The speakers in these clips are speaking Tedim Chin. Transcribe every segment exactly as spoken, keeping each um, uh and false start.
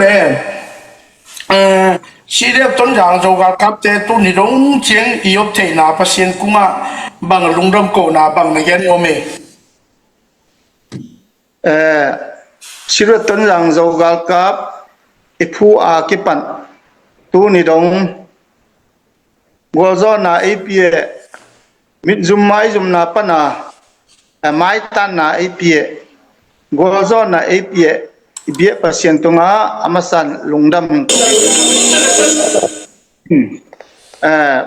Pen, eh, C D F Tonzang Zo galkapte tuni dong ciang i op theihna Pasian kungah bang lungdam kohna bang na gen nuam e? Eh, C D F Tonzang Zo galkap i phu a kipan tuni dong gualzawhna ei pia, mitzum maizumna pana, eh, maitanna ei pia, gualzawhna ei pia, i biak Pasian tungah a masan lungdam. Hmm. Eh,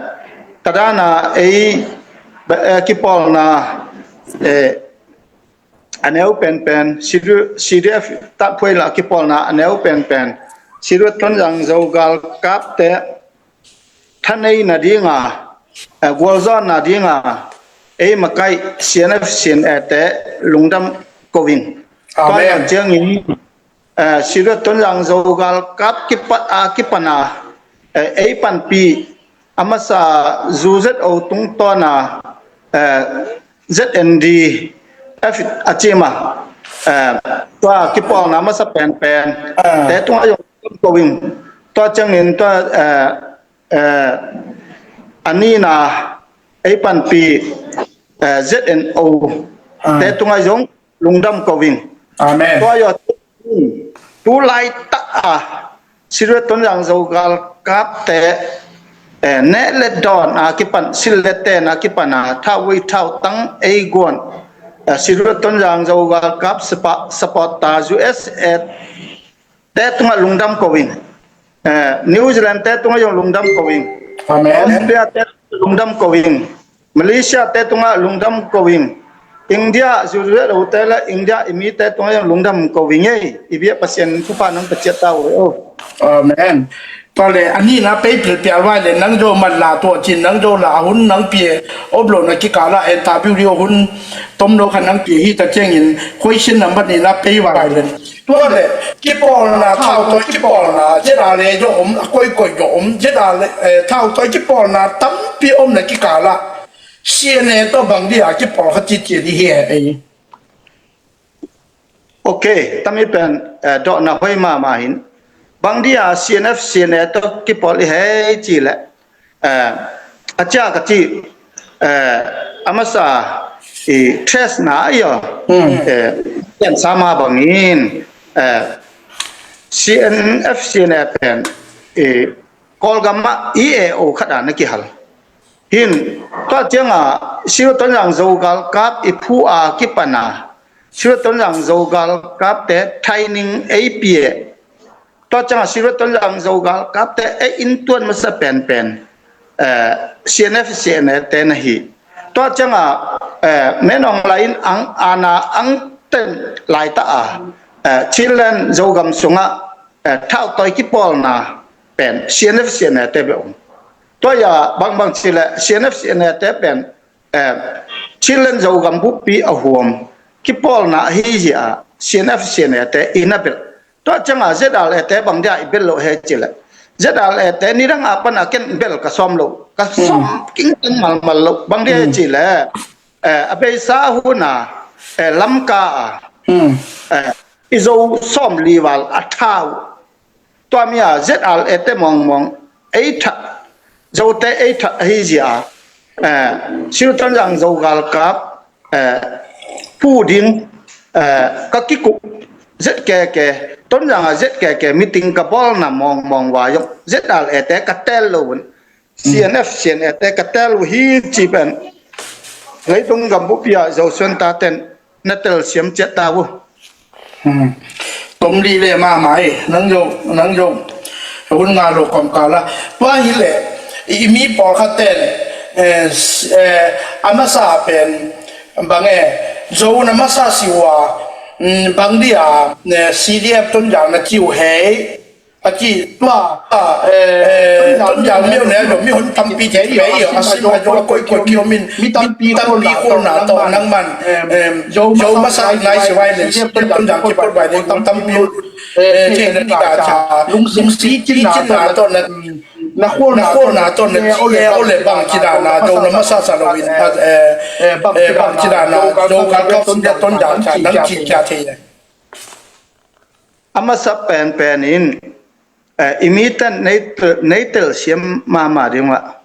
tadana ei, eh, kipawlna, eh, a neu penpen, C D F, C D F tahphuai la kipawlna a neu penpen, C D F Tonzang Zo galkapte thaneina dinga, eh, gualzawhna dinga ei makaih C N F C N A te lungdam ko ing. Amen. Tua ciangin, eh, C D F Tonzang Zo galkap kipat a kipana, eh, ei panpi a masa zu Z O tungtawna, eh, Z N D F a cima, eh, tua kipawlna masa penpen, ah, te tungah zong ko ing. Tua ciangin tua, eh, eh, a nina ei panpi, eh, Z N O, ah, te tungah zong lungdam ko ing. Amen. Tua yo tu laitak a C D F Tonzang Zo galkapte, eh, neh le dawn a kipan, sil le ten a kipan a, thauvui thautang ei guan, eh, C D F Tonzang Zo galkap sapa-, supporter U S A te tungah lungdam ko ing. Eh, New Zealand te tungah zong lungdam ko ing. Amen. Austria te lungdam ko ing. Malaysia te tungah lungdam ko ing. India, Zuzuet lo te le India i mite tungah zong lungdam ko ing ei. I biak Pasian thupha nang paciat ta uh ei o. Amen. Tua le, a nihna pei pilpial vai le, nang zo manna tuah cin, nang zo la a hun nang pia, op lo na kikala, interview rio hun, tom lo khan nang pia hi ta ciangin, question number nihna pei vai le. Tua le, kipawlna, thautawi kipawlna, zeta le zong om, a koikoi zong om, zeta le, eh, thautawi kipawlna tampi om na kikala, C N A tawh bang dia kipawl kha cician i hi e ei. Ok, tami pen, eh, dawhna hoi mahmah hin. Bang dia C N F, C N A tawh kipawl i hei ci le, eh, a cia ka ci, eh, a masa i testna a i aw, hmm, eh, pian sama bangin, eh, C N F, C N A pen, eh, Kawlgam ah i e o khat a na kihal. Hin, tua cianga, Siro Tonzang Zo galkap i phu a kipana, Siro Tonzang Zo galkapte training ei pia. Tua cianga Siro Tonzang Zo galkapte ei inntuan masa penpen, eh, C N F, C N A te na hi. Tua cianga, eh, Min Aung Hlaing in ang ana ang ten laita a, eh, Chinland Zogam sunga, eh, thautawi kipawlna pen C N F, C N A te beh om. Tua ya bangbang cile C N F, C N A te pen, eh, Chinland Zogam buppi a huam kipawlna ahi zia C N F, C N A te ina bel. Tua cianga Z R A te bang dia i bel lo he cile. Z R A te nidang a pana ken bel ka sawm lo. Ka sawm king ken malmal lo. Bang dia he cile. Eh, a beisa huna, eh, Lamka a. Eh, i zo sawm lival a thau. Tua mi a Z R A te mawngmawng ei that, Zote ei that ahi zia, eh, Siro Tonzang Zo galkap, eh, phu ding, eh, ka kikup Z K K, Tonzang a Z K K meeting ka bawlna mawngmawng va zong Z R A te ka tel lo un. C N F, C N A te ka tel uh hi ci pen. Leitung gam buppi a Zo suan ta ten na tel siam ciat ta uh. Hmm. Tom li le mahmah e, nang zo, nang zo. Hun nga lo kom kala. Tua hi le, i mi pawlkhat ten, eh, s-, eh, a masa pen, bang e, Zo na masa si ua, mm, bang dia, eh, C D F Tonzang na ci uh hei. A ci tua, eh, Tonzang mi uh ne, mi hun tampi ci pei, a sim a zong a koikoi kiomin, mi tampi khol na tawh nangman, em, Zo masa nai si vai nen, Tonzang kipot vai nen, tampi, eh, ci na ka ca, lungsim ci na tawh na, na khol na tawh na ci e o le bang ci na na, Zo na masa sa lo in, eh, bang ci na na, Zo ka ka Tonzang ci ca thei. a masa penpen in, eh, i miten nei tel, nei telsiam mahmah ding uh ah,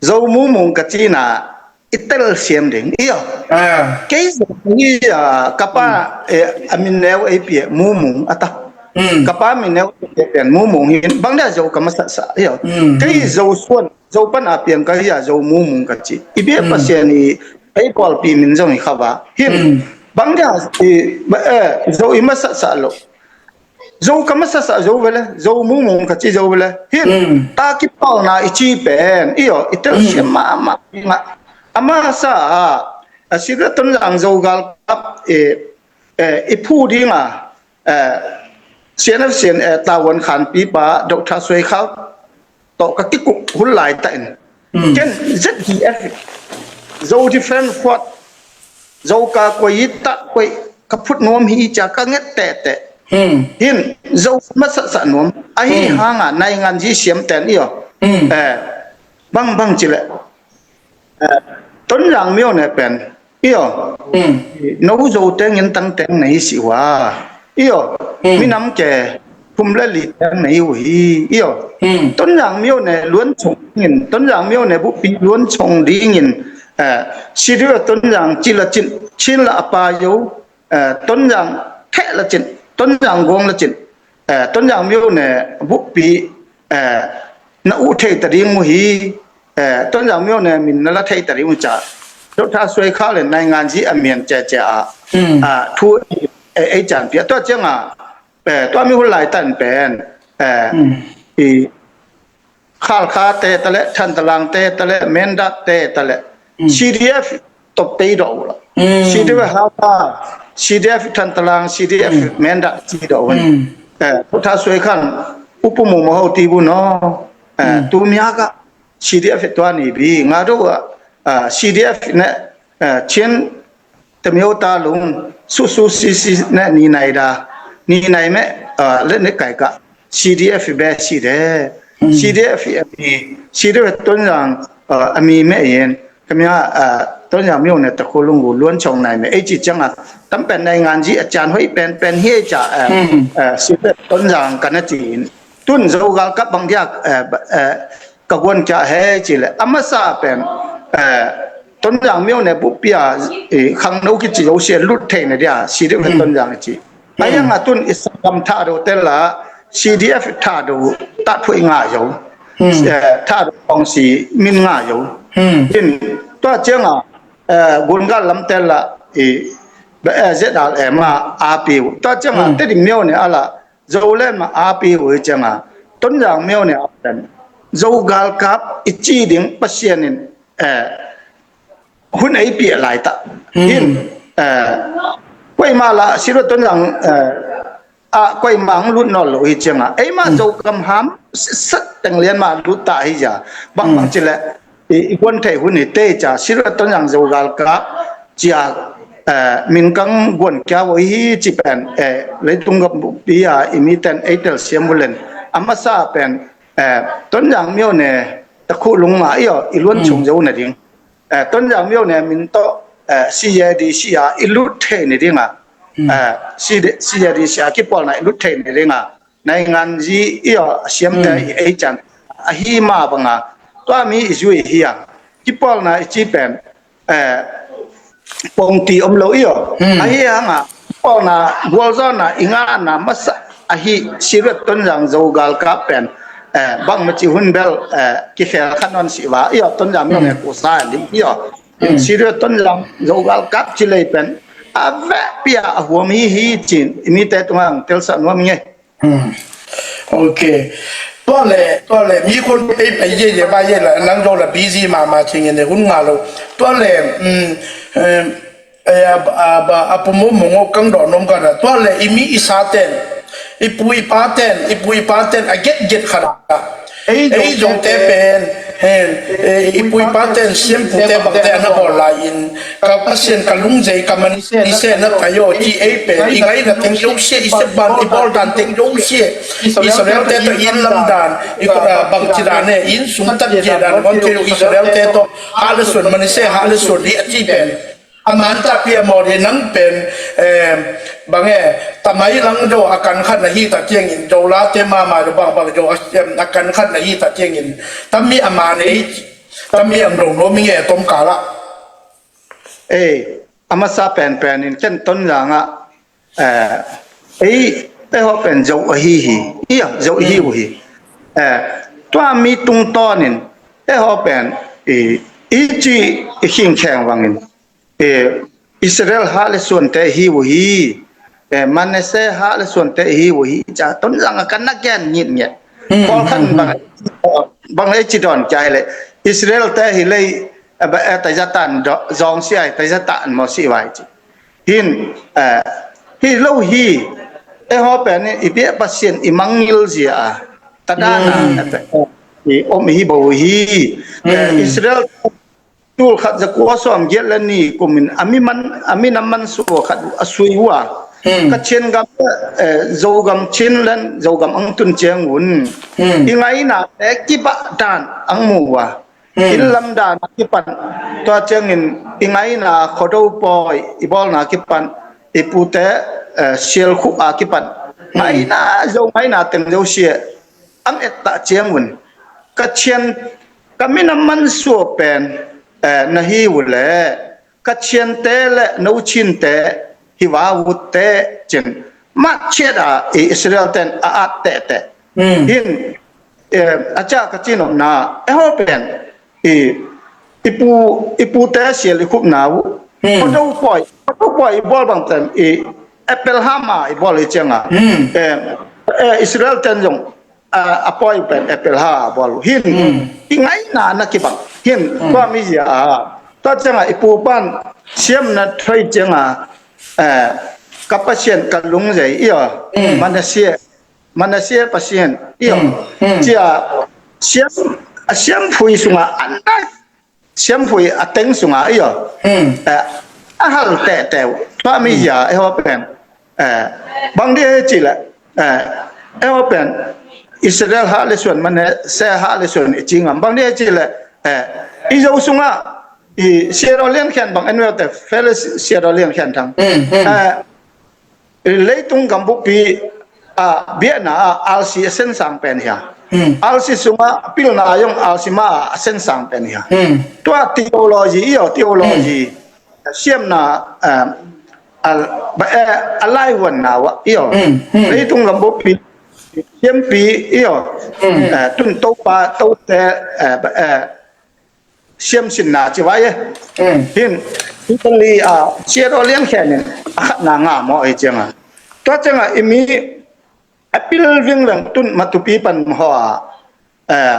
Zo Mumung ka cihna i telsiam ding, i aw. Ah. Kei Zo hi a, ka pa, eh, a min neu ei pia Mumung a ta. Mm. Ka pa min neu ei pia Mumung hi, bang dia Zo ka masasa, i aw. Mm. Kei Zo suan, Zo pan a piang ka hi a, Zo Mumung ka ci. I bia Pasian i ei pawlpi min zong i kha va. Hin, bang dia i, eh, Zo i masasa lo. Zo ka masasa zo vele, Zo Mumung ka ci zo vele. Hin, ta kipalna i ci pen, i aw, i telsiam mahmah ding ah. A masa ah, a Siria Tonzang Zo galkap, eh, eh, i phu ding ah, eh, C N F, C N, eh, Tavuan Khanpipa, Doctor Suai Khau tawh ka kikuk hun laitakin. Ken Z D F, Zo Defense Force, Zo ka koi i ta koi ka phut nuam hi cia ka nget tehteh. Hin, Zo masasa nuam. Ahi hanga naingan zi siam ten i aw. Eh, bang bang ci leh. Eh, Tonzang myo ne pen. I aw. No Zo teng in tang teng na hi si uh a. I aw. Minam ke thum le li teng na hi uh hi. I aw. Tonzang myo ne luan chong dingin, Tonzang myo ne bupi luan chong dingin, eh, Siria Tonzang ci la cin, cin la a pa yo, eh, Tonzang theh la cin, Tonzang gong la cin, eh, Tonzang myo ne bupi, eh, na uh thei ta ding uh hi, eh, Tonzang myo ne min na la thei ta ding uh ca. Doctor Suai Khau le naingan zi a mian cia cia a, a thu ei, ei can pia. Tua cianga, eh, tua mi hun laitan pen, eh, i Khalkha te ta le, Thantalang te ta le, Mendat te ta le, C D F tawh pei dawh uh la. C D F Halkha, C D F Thantalang, C D F Mendat ci dawh uh. Eh, Doctor Suai Khau, upu mu mo ho ti bu no. Eh, tu mya ka, C D F tua ni bi, nga do, ah, C D F ne, eh, Chin Tamyo ta lung, su su si si ne ni nai da, ni nai me, ah, le ne kai ka, C D F be si de, C D F ami, C D F Tonzang, ah, ami me yen, kamya, ah, Tonzang myo ne ta ko lung gu luan chong nai me, ei ci cianga, tam pen naingan zi a can hoi pen pen hi ca, eh, eh, C D F Tonzang ka na ci in, tun Zo galkap bang dia, eh, ba, eh, ka guan kia he ci le, a masa pen, eh, Tonzang myo ne bupi a, eh, khangno kici zo sia lut thei na dia, C D F Tonzang ci. A yang a tun i sakam tha do te la, C D F tha do, ta phui nga zo. Eh, tha do kong si min nga zo. Tin, tua cianga, eh, gun gal lam te la, eh, ba, eh, Z R M a, a piu. Tua cianga, te di myo ne a la, Zoland mah a pi uh hi cianga, Tonzang myo ne a pen Zo galkap i ci ding Pasian in, eh, hun ei piah laitah. Hin, eh, koimah lah Siria Tonzang, eh, ah, koimah hong lut nawn lo hi cianga, eimah Zo kam ham sat teng lian mah lut ta hi cia. Bangbang cileh i, i guan theih hun hi te cia, Siria Tonzang Zo galkap cia, eh, min kang guan kia vo hi ci pen, eh, leitung gam pi a i mi ten ei tel siam ulen. A masa pen, eh, Tonzang myo ne takhuh lung ma i aw, i luan chung zo na ding. Eh, Tonzang myo ne min tawh, eh, C A D C a i lut thei ni ding a. Eh, C A D C a kipawlna i lut thei ni ding a. Naingan zi i aw siamte i ei can ahi ma banga tua mi i zui hi a. Kipawlna i ci pen, eh, pongti om lo i aw. Ahi hanga pawlna gualzawna i ngahna masa ahi Siria Tonzang Zo galkap pen, eh, bangmaci hun bel, eh, kikhel kha nawn si va i aw. Tonzang mi ne kusa li i aw. Siria Tonzang Zo galkap ci lei pen a veh pia a huam hi hi cin i mite tunga ang telsa nuam ngei. Ok. Tua le, tua le, mi khun pei pei ye ye ba ye la, nang do la busy ma ma ching ye ne hun nga lo. Tua le, mm, eh, eh, a, a, a, a pu mo mo ngo kang do nom ka na. Tua le, i mi i sa ten, i pu i pa ten, i pu i pa ten, a get get kha na. Ei zong te pen, hen, eh, i pu i pa ten siampu te bang te ana bawl lai in, ka Pasian ka lungzei ka man i se na pai aw ci ei pen, i ngaina teng zosia, i sep ban i bawl dan teng zosia, Israel te tawh inn lam dan, i, ah, bang ci dan e, inn sung tat zia dan, bang ci Israel te tawh hah le suan man i se, hah le suan hi a ci pen. A man takpi a mawh hi nang pen, eh, bang e, tamai lang zo a kan khat na hi ta ciangin, zo late mama zo bang bang zo a, em, a kan khat na hi ta ciangin, tami a man ei, tami ang dong no mi nge tom kala. Ei, a masa pen pen in ken Tonzang ah, eh, ei, ei ho pen zo ahi hi, ia, zo ahi uh hi. Eh, tua mi tungtawnin, ei ho pen, i, i ci, i khingkheng vangin, eh, Israel hah le suante hi uh hi, eh, Manasseh hah le suante hi uh hi, ca Tonzang a kan na gen ngit nge. Paul khan bang, bang ei ci don kia le, Israel te hi lei, eh, ba, eh, taizatan do, zong si ai, taizatan mo si vai ci. Hin, eh, hi lo hi, ei ho pen i biak Pasian i mangil zia a, tadana, eh, i om hi bo hi, eh, Israel tul khat za kua sawm giat le ni kumin a mi man, a mi nam man sua khat a sui uh a. Ka Chin gam, eh, Zogam Chin len Zogam ang tun ciang un. I ngaina te kibah dan ang mu uh a. Inn lam dan a kipan. Tua ciangin i ngaina Khuado pawi i bawlna kipan. I pute, eh, sial khuh a kipan. Ngaina, Zo ngaina teng Zo sia. Ang et ta ciang un. Ka Chin, ka minam man sua pen, eh, na hi uh le, ka Chiante le no Chinte hi va uh te cin. Mat ciat a i Israel ten a at teh teh. Hin, eh, a ca ka cin om na, eh, ho pen, i, i pu, i pute sial i khupna uh. Khuado pawi, Khuado pawi i bawl bang ten, i Apple hama i bawl hi cianga. Eh, eh, Israel ten zong, a, a pawi pen Apple ha a bawl uh. Hin, i ngaina na kibang. Hin, tua mi zia a. Tua cianga i pu pan siamna thoi cianga, eh, ka Pasian ka lungzei, io. Manasseh, Manasseh Pasian, io. Cia, siam, a siam phui sunga, an na siam phui a teng sunga, io. Eh, a hal teh teh uh. Tua mi zia, eh, ho pen. Eh, bang dia ci le, eh, eh, ho pen, Israel hah le suan Manasseh hah le suan i ci ngam. Bang dia ci le, eh, i Zo sunga, i Sierra Leone khen bang, en vel te, Felix Sierra Leone khen thang. Eh, leitung gambukpi, a, biakna, a, R C a sensang pen hia. R C sunga, pilna yong R C ma a sensang pen hia. Tua theology, io, theology. Siamna, eh, a, ba, eh, a laihuanna uh a, io. Leitung gambukpi, siampi, io. Eh, tun Topa, Tote, eh, ba, eh, siamsinna ci vai e. Hin, Italy a, Sierra Leone khen in, a khatna nga maw ei cianga. Tua cianga, i mi, a pil vingveng tun Matupi pan maw a, eh,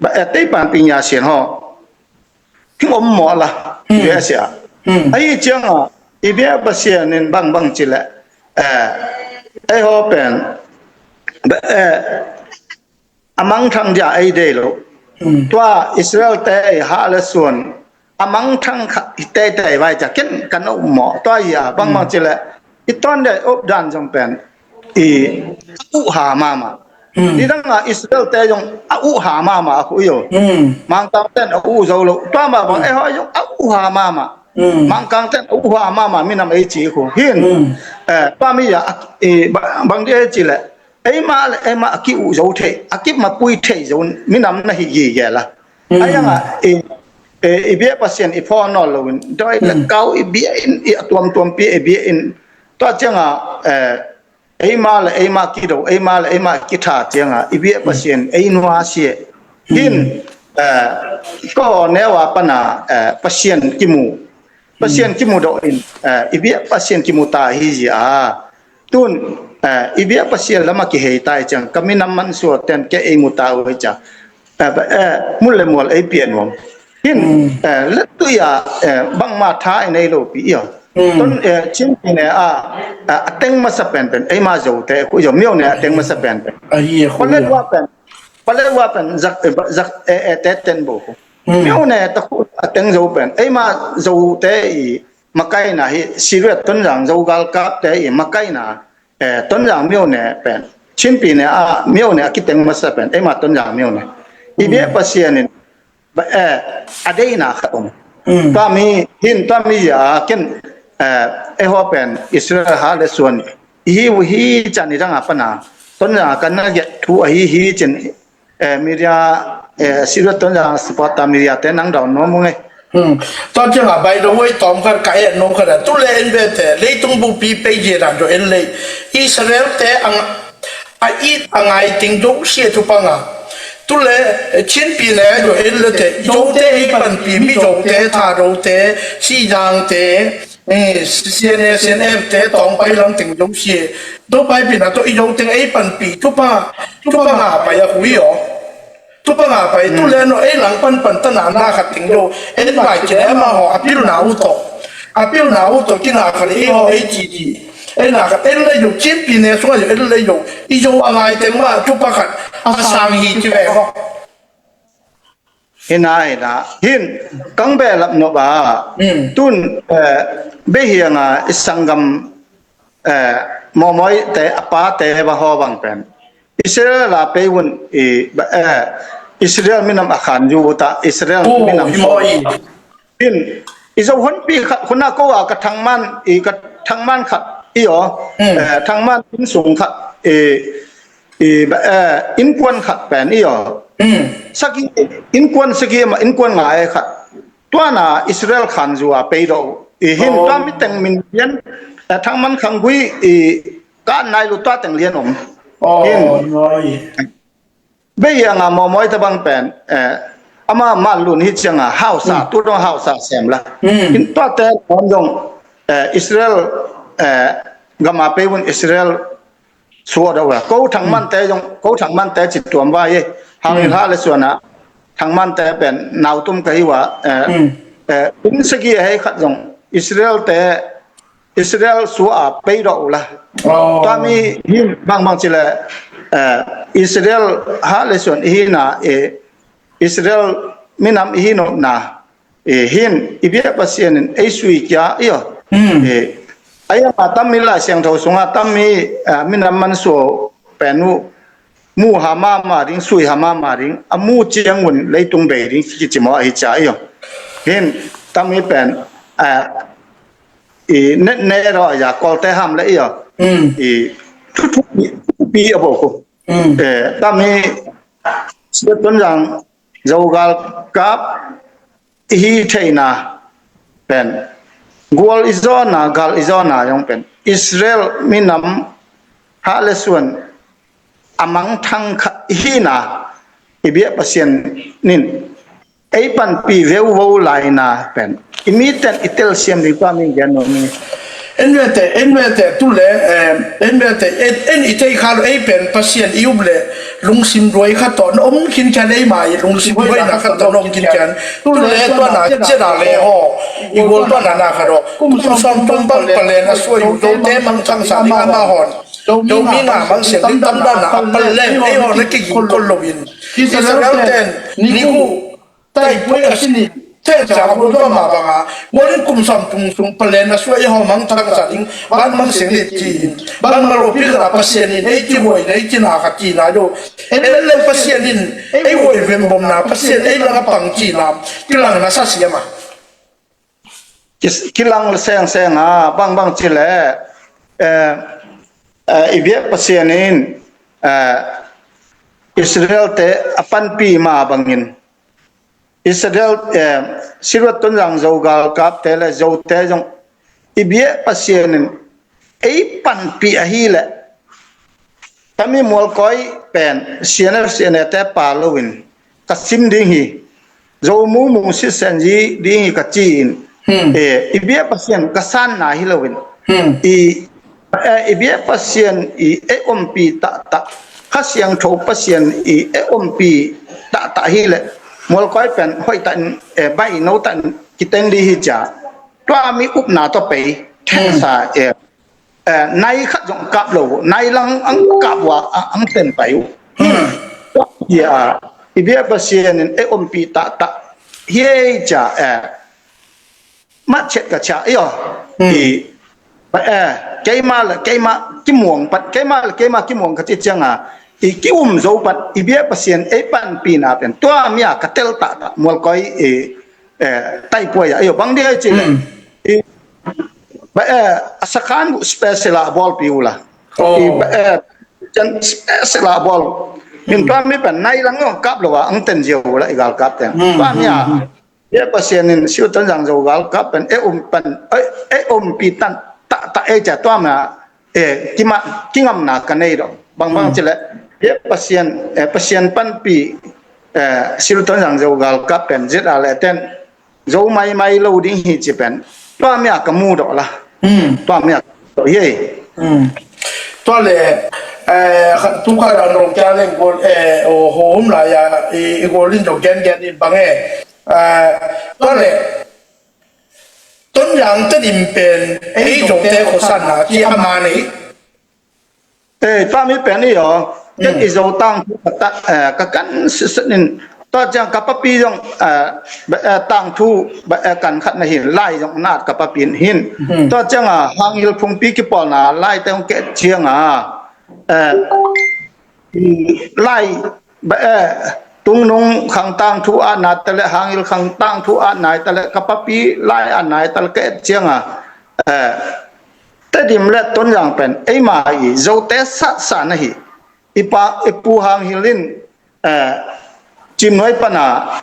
ba, eh, tei pan ping ya sian ho. Hing om maw la, U S A. Ahi cianga, i bia Pasian in bang bang ci le, eh, ei ho pen, ba, eh, a mangthang dia ei dei lo. Tua Israel te ei hah le suan a mangthang kha, i teitei vai ca ken kan um maw. Tua ia, bang bang ci le, i ton dei up dan zong pen, i uh ha mama. Ni danga Israel te zong a uh ha mama a khu io. Mangkang ten a uh zo lo. Tua ma bang ei ho zong a uh ha mama. Mangkang ten a uh ha mama minam ei ci khu. Hin, eh, tua mi ia, a, i, ba, bang dia ci le, eima le eima a ki uh zo thei, a ki mapui thei zo minam na hi gige la. Ayanga, i, i, i bia Pasian i phaw nawl lo in, doi le kau i bia in, i a tuamtuampi i bia in. Tua cianga, eh, eima le eima kido, eima le eima kitha cianga, i bia Pasian ei nua sia. Hin, eh, ko newa pana, eh, Pasian kimu. Pasian kimu do in, eh, i bia Pasian kimu ta hi zia. Tun, eh, i bia Pasian lama kihei ta i ciang, ka minam man sua ten ke ei mu ta uh i ciang. Eh, ba, eh, mul le mual ei pian wam. Hin, eh, le tuia, eh, bangma tha i nei lo pi io. Ton, eh, Chin pi ne a, a, a teng masa pen pen, eima Zo te, khu io, mio ne a teng masa pen pen. Ahi, khu io. Pale wa pen, pale wa pen, zak, eh, ba, zak, eh, eh, te ten bo khu. Mio ne ta khu a teng Zo pen. Eima Zo te i makaina hi, Syria Tonzang Zo galkap te i makaina, eh, Tonzang mio ne pen. Chin pi ne a, mio ne a kiteng masa pen. Eima Tonzang mio ne. I bia Pasian in, ba, eh, a deina khat om. Tua mi hin, tua mi ya ken, eh, eiho pen Israel ha le suan hi uh hi cian i dang a pana. Ton ya kan na get thu ahi hi cin, eh, media, eh, Sirius ton ya support ta media te nang down no mu ngai. Tua ciang a, by the way, tawm khat ka et no khat a, tu le en ve te, leitung bupi pei je dan jo en lei. Israel te ang a it a ngai ting jo sia tu panga. Tu le, eh, Chin pi ne jo en le te, jo te ei panpi mi jo te, tha jo te, si jang te, eh, C N A, C N F te, tawng pai lam ting jo sia. Do pai pi na to i jo teng ei panpi, tu pa, tu pa nga pai a hui o. Tu pa nga pai, tu le no ei lang pan pan ta na na khat ting jo. En pai ki le ma ho, a pil na u to. A pil na u to ki na khat ei ho ei ci ci. Ei na khat en le jo, Chin pi ne sung a jo en le jo. I jo a ngai teng ma, tu pa khat. A sang hi ci ve ho. Hina, hina. Hin, kang be lap no ba. Tun, eh, be hiang a i sanggam, eh, momoi te, a pa te, he ba ho bang pen. Israel a pei un i, ba, eh, Israel minam a khan ju ta, Israel minam i so. Hin, i zo hon pi khat, hon a ko a ka thangman, i ka thangman khat, i o. Eh, thangman in sung khat, i, i, ba, eh, in kuan khat pen, i o. Saki, in kuan saki ma, in kuan ngai khat. Tuana Israel khan ju a pei do. I hin tua mi teng min lian, eh, thangman khang gui, i ka nai lu tua teng lian om. Hin. Bei a nga momoi ta bang pen, eh, ama ma lun hi ciang a hausa, tu dong hausa sem la. Hin tua te om dong, eh, Israel, eh, gama pei un Israel suah do wa. Ko thangman te dong, ko thangman te ci tuam wa ye. Hang in ha le suana, thangman te pen, nau tum ka hi wa, eh, eh, in sagi hei khat dong, Israel te, Israel sua a pei do la. Tua mi hi bang bang ci le, eh, Israel ha le suan i hi na, eh, Israel minam i hi no na, eh, hin i bia Pasian in ei sui kia i o. Eh, ai a tam mi Lai Siangtho sunga tam mi, eh, minam man suo pen u mu ha mama ding, sui ha mama ding, a mu ciang un leitung bei ding ki ci mo ahi cia i o. Hin tam mi pen, eh, i ne, ne ro ya kol te ham le i o. I tu, tu pi, tu pi a bo ku. Eh, tam mi sia tun jang Zogal kap i hi theina pen, gual i zona, gal i zona yong pen, Israel minam ha le suan a mangthang khat i hina, i bia Pasian nin ei panpi veu vo laina pen i mi ten i tel siam ding pa mi gen no mi. En ve te, en ve te, tu le, eh, en ve te, en, en i tei kha lo ei pen Pasian i up le, lungsim ruai kha to, na om khin kian ei mai, lungsim ruai na kha to, na om khin kian. Tu le, tua na, cia da le ho, i gol tua na na kha do. Kum som tum bang palen a suai u, do te mang chang sa ding ama hon. Do mi nga mang sian ding tam da na, a palen, ei ho na ki gi kol lo in. Israel ten, ni gu, tai pui a sini, te cha ko do ma banga, won kum som tum sung palen a suai ho mang chang sa ding, ban mang sian ding ci. Ban ma lo pi ka Pasian in, ei ci hoi, ei ci na kha ci na do. En le Pasian in, ei hoi vem bom na, Pasian ei lang a pang ci na, kilang na sa siam a. Kis-, kilang seng seng a, bang bang ci le, eh, eh, i bia Pasian in, eh, Israel te a panpi ma bangin. Israel, eh, Sirwat tun jang Zogal kap te le Zo te jong i bia Pasian in ei panpi ahi le. Kami mualkoi pen, C N F, C N A te pa lo in, ka sim ding hi, Zo mu mu si sen ji ding hi ka ci in, eh, i bia Pasian ka san na hi lo in, i, eh, i bia Pasian i e ompi ta ta, Kha Siangtho Pasian i e ompi ta ta hi le, mualkoi pen, hoi ta in, eh, bai no ta in, kiteng di hi cia, tua mi upna to pei, theng sa, eh, eh, nai khat zong kap lo, nai lang ang kap wa, ang, ang ten pai u. Ya, i bia Pasian in e ompi ta ta. Hiei cia, eh, mat chet ka cia, io. I, eh, keima le, keima kimuang pat, keima le, keima kimuang ka ci ciang a, i ki um zo pat, i bia Pasian, e panpi na pen. Tua mi a ka tel ta ta, mualkoi, i, eh, taipuai a, iyo, bang ding ai ci le. I, ba, eh, a sakhan bu special a bawlpi uh la. Oh. I, ba, eh, can special a bawl. Min tua mi pen nai lang ong kap lo a, ang ten ziau la i galkap ten. Tua mi a, ye Pasian in Siu Tonzang Zo galkap pen, e um pen, e, e umpi tan, ta, ta, e ca tua mi a, eh, kima, kingamna ka nei dok. Bangbang ci le, eh, Pasian, eh, Pasian panpi, eh, Siu Tonzang Zo galkap pen, zit a le ten, zo maimai lo ding hi ci pen. Tua mi a ka mu dok la. Tua mi a ka mu dok hi. Tua le, eh, tu ka dang rong kia leng gol, eh, o hom la ya, i, i gol in dok gen gen in bang e. Eh, tua le, Tonzang Tedim pen, ei Zote khuasanna ci a man ei. Eh, tua mi pen i aw, ken i Zo tangthu ka ta, eh, ka kan siset in, tua ciang ka papi zong, eh, ba, eh, tangthu, ba, eh, kan khat na hin, lai zong nat ka papi in hin. Tua ciang a, hang hil phungpi kipawlna, lai te hong ket ciang a, eh, lai, ba, eh, tungnung khang tangthu a nai ta le, hang hil khang tangthu a nai ta le, ka papi lai a nai ta le, ka et ciang a, eh, Tedim le Tonzang pen, eima i Zote satsa na hi, i pa, i pu hang hil in, eh, Cimnuai pana,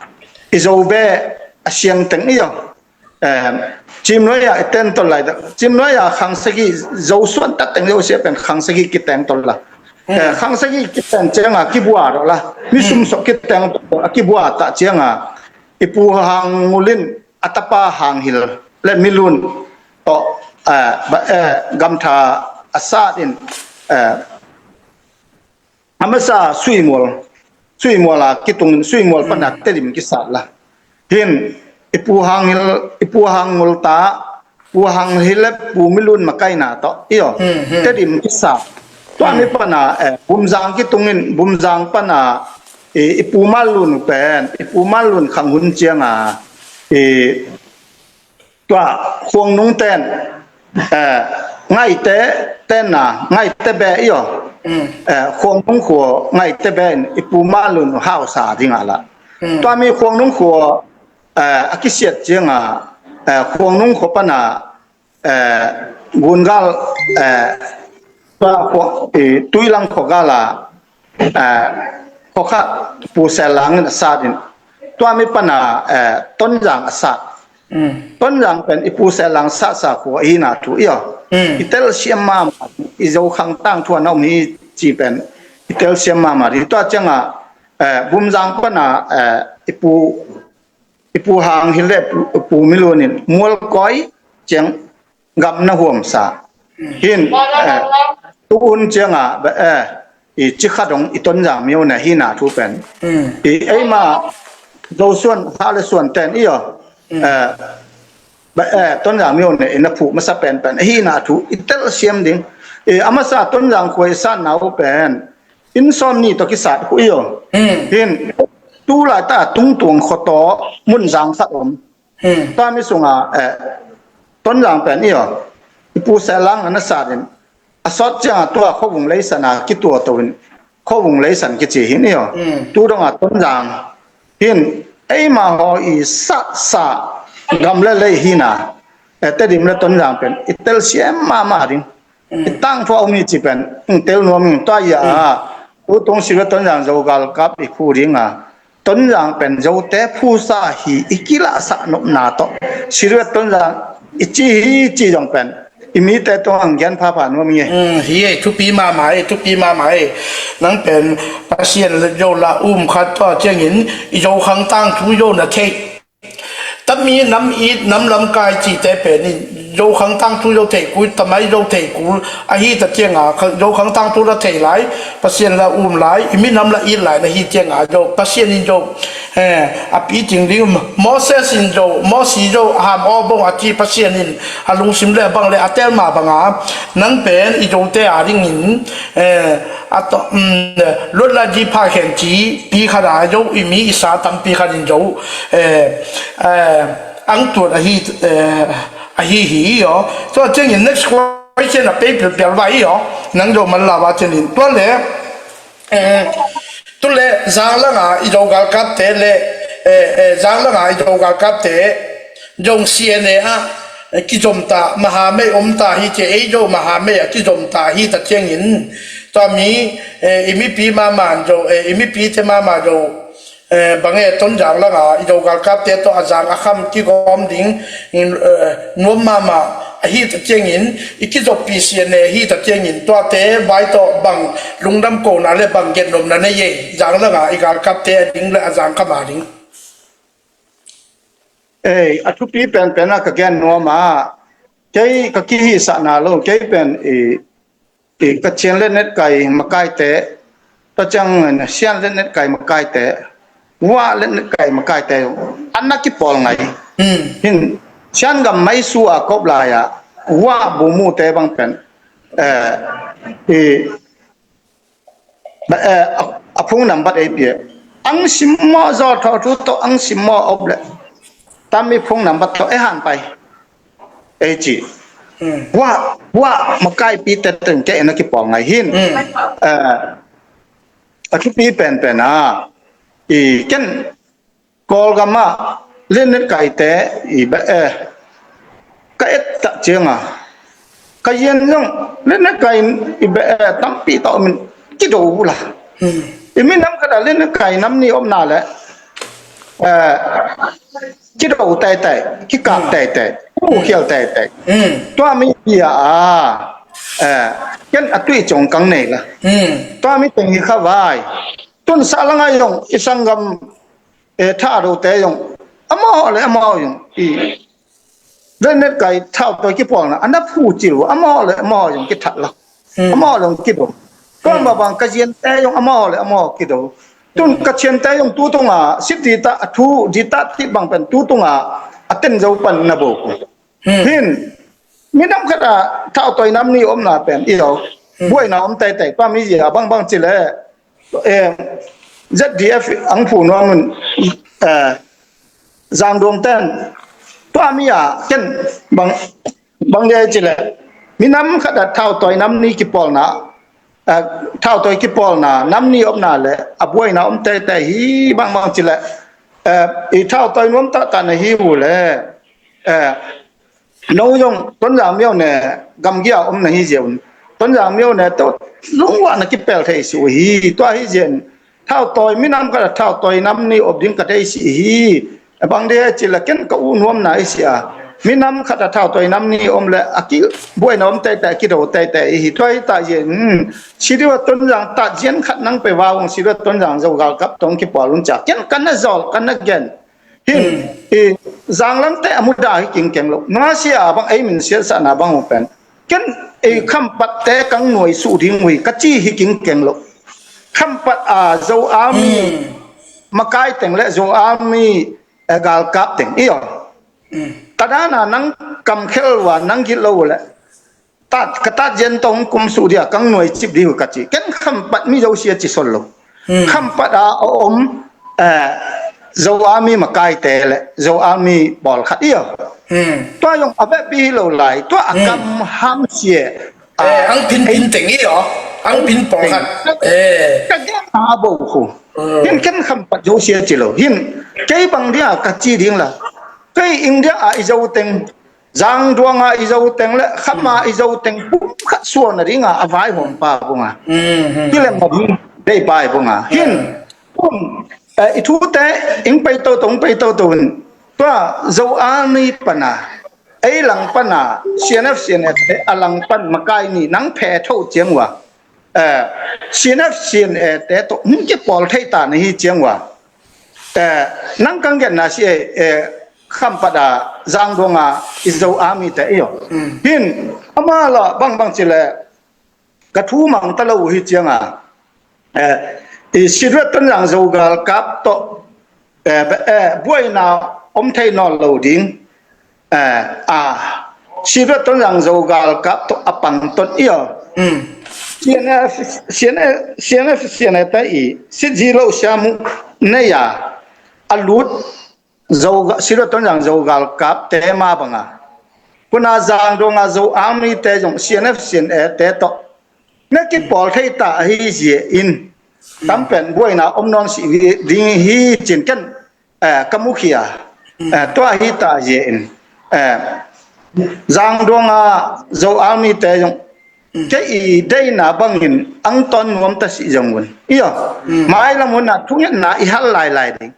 i Zo be a siang teng i aw. Eh, Cimnuai a i tentol lai dak. Cimnuai a khang sagih Zo suan tak teng Zo sia pen khang sagih kiteng tol la. Eh, khang sagih kiteng ciang a kibua dok la. Mi sum sok kiteng tol a kibua tak ciang a. I pu hang ngul in a tapa hang hil. Le milun. To, eh, ba, eh, gamtha a sat in. Eh, A masa Suimual, Suimual a kitung, Suimual pana Tedim kisat la. Hin, i pu hang hil, i pu hang ngul ta, pu hang hil le pu milun makaina to, iyo, Tedim kisat. Tua mi pana, eh, Bumzang kitung in, Bumzang pana, i, i pu malun pen, i pu malun khang hun ciang a, i, Tua Khuangnung ten, eh, Ngaite tenna, Ngaite be i aw. Eh, Khuangnung khua Ngaite be in i pu malun hausa ding a la. Tua mi Khuangnung khua, eh, a kisiat ciang a, eh, Khuangnung khua pana, eh, gungal, eh, tua khua, i, tuilang khua gal a, eh, khua khat pu Selang in a sat in. Tua mi pana, eh, Tonzang a sat. Tonzang pen i pu Selang satsa khua i hina thu i aw. I telsiam mama, i Zo khang tangthu a na om hi ci pen. I telsiam mama, i tua ciang a, eh, Bumzang pana, eh, i pu, i pu hang hil le pu, pu milun in Mualkoi ciang gam na huamsa. Hin, eh, tu hun ciang a, ba, eh, i cikha dong i Tonzang miu ne hina thu pen. I eima Zo suan, ha le suan ten i aw. Eh, ba, eh, Tonzang miu ne i na phu masa pen pen. Hina thu, i telsiam ding. I a masa Tonzang khua i sat na uh pen. Inn sawm ni to kisat hu i aw. Hin, tu lai ta tungtuang khuato mun zang khat om. Tua mi sunga, eh, Tonzang pen i aw. I pu Selang a na sat in. A sawt ciang a tua Khuavung Leisan a kitua to in. Khuavung Leisan kici hin i aw. Tu dong a Tonzang. Hin, eima haw i satsa gam le lei hina. Eh, Tedim le Tonzang pen. I telsiam mama ding. I tangthu a um hi ci pen, tel nuam in tua ia a, tu tung Siu le Tonzang Zo galkap i phu ding a, Tonzang pen Zote phusa hi i kilahsak nopna tawh. Siu le Tonzang i ci hi ci zong pen, i mite tawh ang gen phapha nuam i. Hi e, thupi mama e, thupi mama e. Nang pen Pasian le Zo la um khat tua ciangin, i Zo khang tangthu Zo na thei. Tami nam it, nam lamkai cite pen in, Zokhang tangthu Zo thei kul, tamai Zo thei kul, ahi ta cianga, Zokhang tangthu la thei lai, Pasian la um lai, i minam la it lai na hi cianga, Zo, Pasian in Zo, eh, a pi cing ding, Moses in Zo, Mosi Zo, ham aw bong a ci Pasian in, a lungsim le bang le a tel ma banga, nang pen i Zote a dingin, eh, a to, um, Luatla ji pha khen ci, pi khat a Zo, i mi i sa tampi khat in Zo, eh, eh, ang tuat ahi, eh, ahi hi aw. So, ciangin next question a pei pialpial va hi aw. Nang Zo man la va ciangin. Tua le, eh, tu le, zang langa, i Zo galkapte le, eh, eh, zanglang a i Zo galkapte zong C N A ah, eh, kizom ta, mahamei om ta hi ci, ei zong mahamei ah kizom ta hi ta ciangin, tua mi, eh, i mipi mahmah zong, eh, i mipite mahmah zong, eh, bang e, Tonzang lang a i Zo galkapte tawh a zang a kham kigawm ding, eh, nuam mahmah ahi ta ciangin, i kizoppi C N A ahi ta ciangin, tuate vai tawh bang lungdam kohna le bang gennopna na nei e, zanglang a i galkapte a ding le a zang kham a ding? Ei, a thupi penpen a ka gen nuam a, kei ka kihisahna lo, kei pen i, i ka Chin letnetkai makaite, tua ciang Sian letnetkai makaite, Wa letnetkai makaite, an na kipawl ngai. Hmm. Hin, Sian gam Maisu a kop lai a, Wa bumute bang pen, eh, i, ba, eh, a, a phung nambat ei pia. Ang simmawh zaw thawh thu tawh ang simmawh op le. Tami phung nambat tawh e han pai. Ei ci. Hmm. Wa, wa, makaipite teng ke na kipawl ngai hin. Hmm. Eh, a thupi penpen a. I ken Kawlgam ah letnetkaite i ba, eh, ka et tak ciang a, ka yen zong letnetkai i ba, eh, tampi tawh min kido uh la. Hmm. I minam khat a letnetkai nam ni omna le, eh, kido teitei, kikap teitei, kukhial teitei. Hmm. Tua mi bia a, eh, ken a tui cong kang nei la. Hmm. Tua mi teng hi kha vai. Tun sa lang a zong i sanggam, eh, tha dote zong, amau le amau zong i letnetkai thautoi kipawlna a na phu cil uh, amau le amau zong kithat la. Hmm. Amau le amau kido. Tua mah bang ka ziante zong amau le amau kido. Tun ka Chiante zong tu tunga siti ta a thu di ta ti bang pen tu tunga a ten zo pan na bo. Hmm. Hin, minam khat a thautoi nam ni omna pen i lo. Hmm. Buaina om teitei, tua mi zia bang bang ci le, eh, Z D F ang phu nuam un, eh, Zangduang ten, tua mi a ken bang, bang dia ci le, minam khat a thautoi nam ni kipawlna, eh, thautoi kipawlna nam ni omna le, a buaina om teitei hi bang bang ci le, eh, i thautoi nuam taktak na hi uh le, eh, no zong Tonzang myo ne gamgi a om na hi zia un. Tonzang myo ne to lungwah na kipel thei si uh hi. Tua hi zia un. Thautoi minam khat a thautoi nam ni op ding ka thei si hi. Bang dia ci la ken ka u nuamna i si a. Minam khat a thautoi nam ni om le a ki buaina om teitei a kido teitei hi. Tua hi ta zia un. Sidiwa Tonzang ta zian khat nang pe wa ung sidiwa Tonzang zo galkap tong kipawl un cia. Ken ka na zol ka na gen. Hin, hmm, i, zanglangte a muda hi kingkeng lo. Nuasia bang ei min siatsahna bang uh pen. Ken, i, khampatte kang nuai suh ding uh hi ka ci hi kingkeng lo. Khampat a Zo Army, hmm, makai teng le Zo Army, eh, galkap teng. Iyo. Hmm. Ka dana nang kamkhel uh a nang gilo uh le. Tat, ka tat zian tong kum suh dia, kang nuai cip dih uh ka ci. Ken khampat mi Zosia ci sol lo. Hmm. Khampat a om, eh, Zo Army makaite le Zo Army pawlkhat i aw. Hmm. Tua zong a vekpi hi lo lai, tua a, hmm, kam ham sia. Eh, ang pin pin teng i aw. Ang pin pawlkhat. Eh. Ka gen a bo khu. Hmm. Hin ken khampat Zosia ci lo. Hin kei bang dia ka ci ding la. Kei India a i Zo teng. Zangduanga i Zo teng le Khama i Zo teng pum khat suan a dinga a vaihawmpa bunga. Mm, mm. Kilem a ding deipa i bunga. Hin, mm, pum, eh, i thute ing pei toto, ing pei toto in. Tua Zo Army pana, ei lang pana, C N F, C N F te a lang pan makai ni nang phe tho ciang ua. Eh, C N F, C N A te to, hung kipawl thei ta na hi ciang ua. Eh, nang kang genna si, eh, eh, khampat a Zangduanga i Zo Army te i aw. Mm. Hin, ama la bang bang ci le, ka thu mang ta lo uh hi cianga. Eh, i Siduat Tonzang Zo galkap to, eh, be, eh, buaina om thei nawn lo ding. Eh, a, Siduat Tonzang Zo galkap to a pang ton i aw. Mm. C N F, C N F, C N F, C N A te i, sit zi lo siamu nei a, a lut Zo ga-, Siduat Tonzang Zo galkap te ma banga. Kuna Zangduanga Zo Army te zong C N F, C N A te to. Na kipawl thei ta ahi zia in. Tampen buaina om nawn si ding hi cin ken. eh, ka mukhia, eh, tua hi ta zia in, eh, Zangduang a Zo Army te zong kei i deina bangin ang ton nuam ta si zong un. Io, mailam hun a thungetna i hal lailai ding.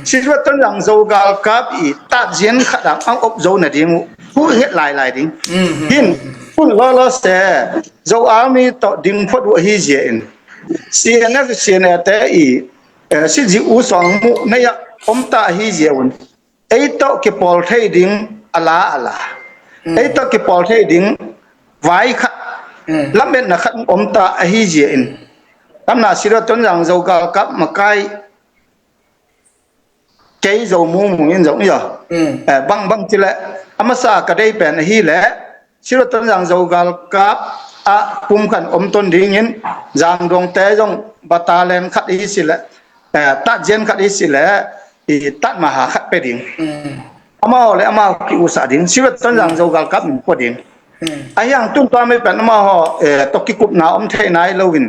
Siruat Tonzang Zo galkap i tatzian khat ang ang op zo nading uh thu i nget lailai ding. Hin, hun lolo se Zo Army to ding phot uh ahi zia in. C N F, C N A te i, eh, si zi u song mu neia om ta ahi zia un. Ei to kipawl thei ding ala ala. Ei to kipawl thei ding vai khat. Lametna khat om ta ahi zia in. Tamna Siruat Tonzang Zo galkap makai kei Zo Mung Mung in zong io. Eh, bang bang cile, a masa ka dei pen ahi le, Siruat Tonzang Zo galkap a pumkhat om ton dingin, Zangduang te zong battalion khat i sile, eh, tatzian khat i sile, i tatmaha khat pe ding. Amau le amau ki usa ding, Siruat Tonzang Zo galkap min po ding. Ahiang tun tua mi pen amau ho, eh, to kikupna om thei nai loin,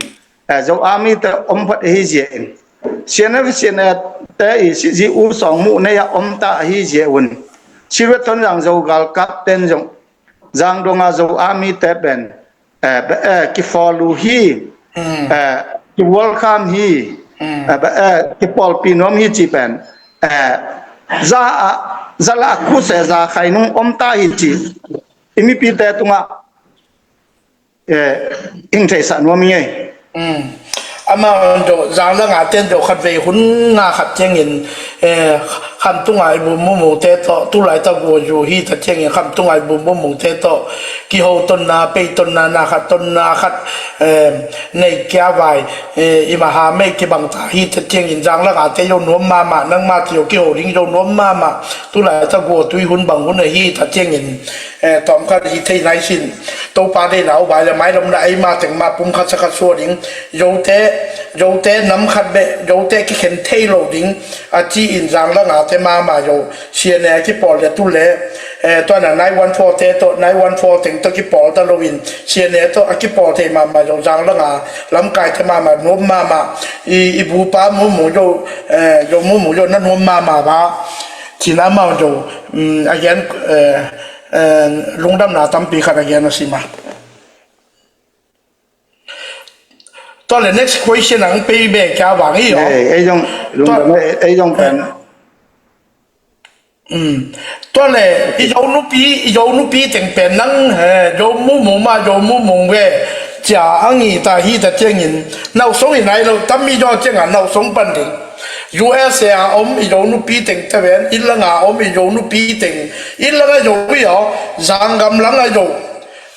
eh, Zo Army te om phot ahi zia in. C N F, C N A te i si zi u song mu neia om ta ahi zia un. Siruat Tonzang Zo galkap ten zong Zangduang a Zo Army te pen, eh, be, eh, kifollow hi, eh, kiwalkam hi, eh, be, eh, kipawlpi nuam hi ci pen, eh, za a, za la a kuse za khai nung om ta hi ci. I mipi te tunga, eh, ing theisa nuam i ngei. Amau do, Zanglang a ten do khat vei hun nga khat ciangin, eh, Khamtung a i bu mu mu te to, tulai ta gu zu hi ta ciangin Khamtung a i bu mu mu te to, kiho tonna, pei tonna, na khat tonna khat, eh, nei kia vai, eh, i maha mei kibang ta hi ta ciangin Zanglang a te yo nuam mama, nang ma ti yo kiho ding yo nuam mama, tulai ta gu tui hun bang hun a hi ta ciangin, eh, tom khat hi thei nai sin. Topa deina uh vai le mailomna eima teng ma pum khat sa khat sua ding. Zote, Zote nam khat beh, Zote kikhen thei lo ding. A ci in Zanglang a te mama Zo. C N A a kipawl le tu le, eh, tua na nine one four te to, nine one four teng to kipawl ta lo in. C N A to a kipawl thei mama Zo. Zanglang a lamkai te mama, nuam mama. I, i bupa mu mu Zo, eh, Zo mu mu Zo na nuam mama ba. Cina mau Zo, mm, again, eh, eh, lungdamna tampi khat again a sima. Tua le next question ang pei be kia vang i yo. Eh, ei zong, lungdam, ei zong pen. Mm. Tua le, i Zo nupi, i Zo nupi teng pen nang, eh, Zo mu mu ma, Zo mu mu ve. Cia ang i ta hi ta ciangin, nau song i nai lo, tam mi Zo ciang a nau song pan ding. U S A a om i Zo nupi teng te ven, i lang a om i Zo nupi teng, i lang a Zo i yo, Zanggam lang a Zo.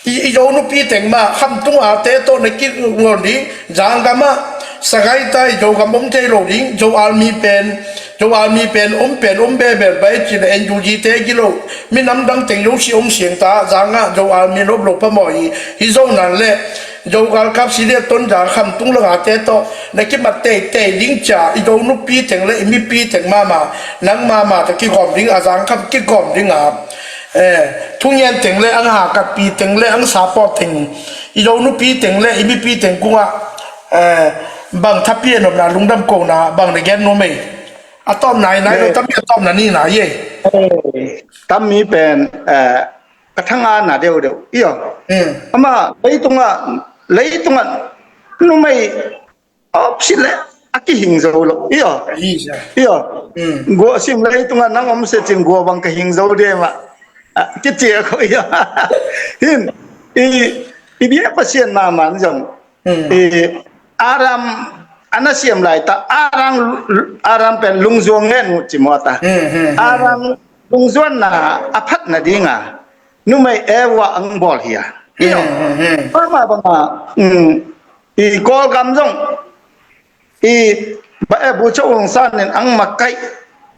I, i Zo nupi teng ma, Khamtung a te to na ki ngol ding, Zanggam a, Sagaing ta i Zogam om thei lo ding, Zo Army pen, Zo Army pen, om pen, om bebel bai, ci le N U G te gi lo, minam dang teng Zo si om siang ta, Zang a, Zo Army lop lo pa maw i, i Zo nan le, Zo galkap si le ton Zang Khamtung lang a te to, na ki mat tei tei ding cia, i Zo nupi teng le, i mipi teng mama, nang mama ta ki gom ding, a Zang kham ki gom ding a. Eh, thungen teng le ang ha katpi teng le ang sapo teng, i Zo nupi teng le i mipi teng kungah, eh, bang thapi a nopna lungdam kona bang na gen nuam ei. A tawpna i nai lo, eh, tam mi a tawpna ni na i ei. Eh, tam mi pen, eh, ka thanga na deuh deuh. Iyo. Hmm. Ama, leitunga, leitunga, numei, opposite le a kihing zo lo. Iyo. Iyo. Gua sim leitunga nang om se cin gua bang ka hing zo de ma. Kitia ko iyo. Hin. I, i bia Pasian ma man zong. I Aram ana siam lai ta Aram, Aram pen lungzuang ngen mu ci mo ta. Aram lungzuan na a phat na dinga. Numei e wa ang bol hia. Iyo. Mama banga. I Kawlgam zong i ba e Bogyoke Aung San in ang makaih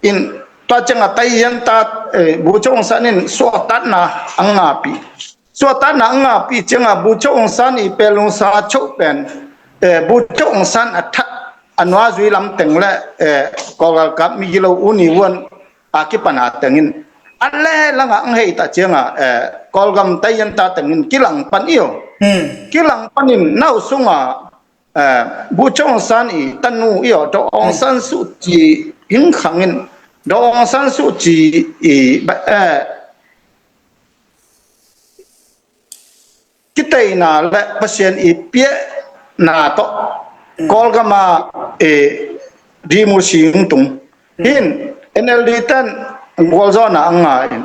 in tua cianga taiyan ta, eh, Bogyoke Aung San in suahtakna ang ngahpih. Suahtakna ang ngahpih cianga Bogyoke Aung San i pelungsa choh pen, eh, Bogyoke Aung San a that a nuazui lam teng le, eh, Kawlgalkap migilo uni vuan a kipana tengin a le langa ang hei ta cianga, eh, Kawlgam taiyan ta tengin kilang pan iyo. Kilang panin nau sunga eh, Bogyoke Aung San i tanu iyo, Daw Aung San Suu Kyi hing khangin Daw Aung San Suu Kyi i ba, eh, kiteina le Pasian i piahna tawh Kawlgam a, eh, dim uh sing tung. Hin N L D ten gualzawhna a ngah in,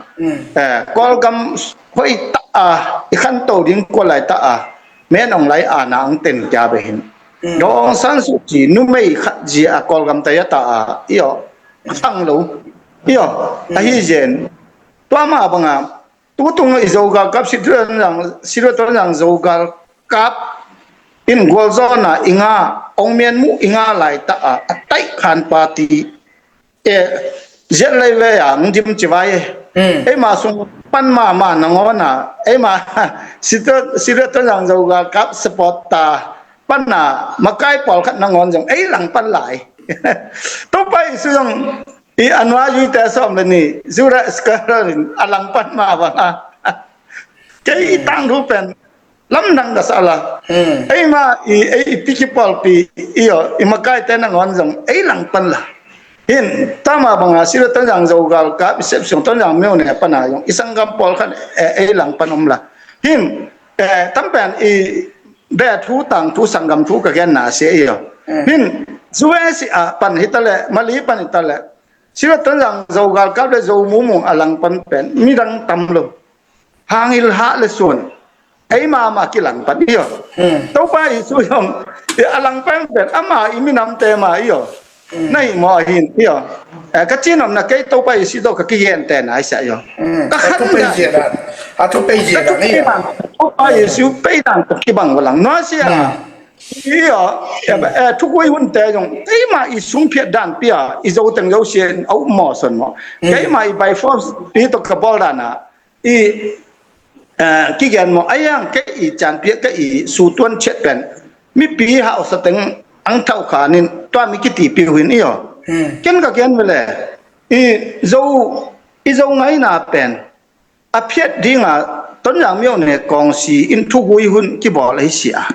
eh, Kawlgam hoih tak a i khanto ding kua lai tak a men ong lai ana ang ten kia be hin. Daw Aung San Suu Kyi numei khat zia a Kawlgam tai a ta a, io, a khang lo. Io, ahi zen. Tua mah banga tutung i Zogalkap, Siruat Tonzang, Siruat Tonzang Zogalkap in gualzawhna i ngah, ong mian muh i ngah lai tak a, a taih khan party, eh, ziat lei vei a ang dim ci vai. Eima sung pan mahmah nangawn a, eima Siruat, Siruat Tonzang Zogalkap support ta pan a makai pawlkhat nangawn zong ei lang pan lai. Topa Jesu zong i anua yuite sawm le ni Judas Iscariot in a langpan mah bang a, kei i tangthu pen lamdang ka sa la. Eima i, ei i pi kipawlpi, io, i makaite nangawn zong ei langpan la. Hin tama banga Siruat Tonzang Zogalkap i sepsung Tonzang myone pana zong i sanggam pawlkhat, eh, ei langpan om la. Hin, eh, tampen i be thu tangthu sanggam thu ka genna sia, io. Hin U S A pan hi ta le, Mali pan hi ta le, Siruat Tonzang Zogalkap le Zo Mumung a langpan pen midang tam lo. Hangil hah le suan ei mahmah kilangpan, io. Topa Jesu zong a langpan pen ama i minamte mah, io. Na hi maw ahin, io. Eh, ka cinomna kei Topa Jesu tawh ka kigente nai sia, io. Ka khan Topa Jesu peidan ka kibang valang nua sia. Io, eh, thugui hunte zong eima i sungphiat dan pia i Zo teng Zo sia in a um maw son maw. Keima i by force pi tawh ka bawl dan a i, eh, kigen maw, a yang kei i can pia, kei i sutuan chiat pen mipi hausa teng ang thau khan in tua mi kitipi uh hin, io. Ken ka gen vele i Zo, i Zo ngaina pen a phiat dinga Tonzang myone kawngsi in thugui hun kibawl ahi sia.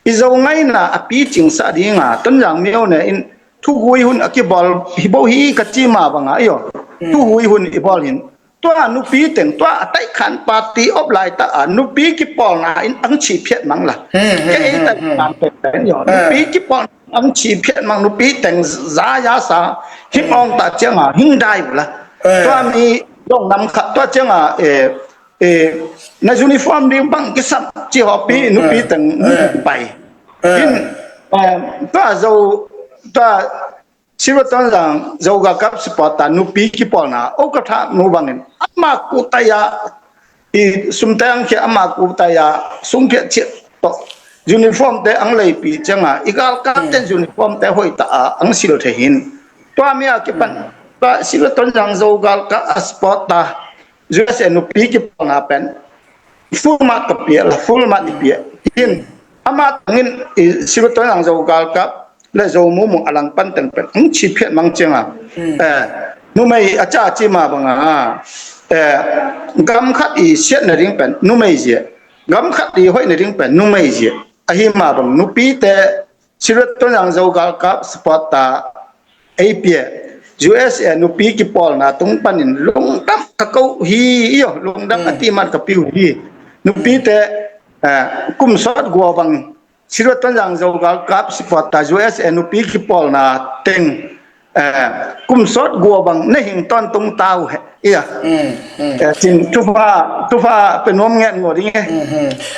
I Zo ngaina a picingsa dinga Tonzang myone in thugui hun a kibawl hi bo hi ka ci mah banga, io. Thugui hun i bawl hin tua nupi teng, tua a taihkhan party op lai ta a nupi kipawlna in ang chiphiat mang la. Kei ei taihkhan teng, io, nupi kipawlna ang chiphiat mang, nupi teng za ya sa him ong ta cianga hing dai uh la. Tua mi dong nam khat tua cianga, eh, eh, na uniform ding bang kisam ci hawpi nupi teng nupi pai. Hin, eh, tua Zo, tua Siruat Tonzang Zogalkap supporter nupi kipawlna o ka thah nu bangin ama kutaya i sumte ang khia ama kutaya sungkhia chiat tawh uniform te ang leipi cianga i galkapte uniform te hoih ta a ang sil thei hin. Tua mi a kipan tua Siruat Tonzang Zogalkap a supporter U S A nupi kipawlna pen full mark ka pia la, full mark i pia. Hin ama tangin i Siruat Tonzang Zogalkap le Zo Mumung a langpan teng pen ang chiphiat mang cianga, eh, numei a ca ci mah banga, eh, gam khat i siatna ding pen numei zia, gam khat i hoihna ding pen numei zia. Ahi mah bang nupite Siruat Tonzang Zogalkap supporter ei pia U S A nupi kipawlna tung panin lungdam ka ko hi, io, lungdam a ti mat ka piu hi. Nupite, eh, kum sawt gua bang Siruat Tonzang Zogalkap supporter U S A nupi kipawlna teng, eh, kum sawt gua bang na hing tawntung ta uh he, ia. Eh, cin thupha, thupha pe nuam ngen ngawh ding e.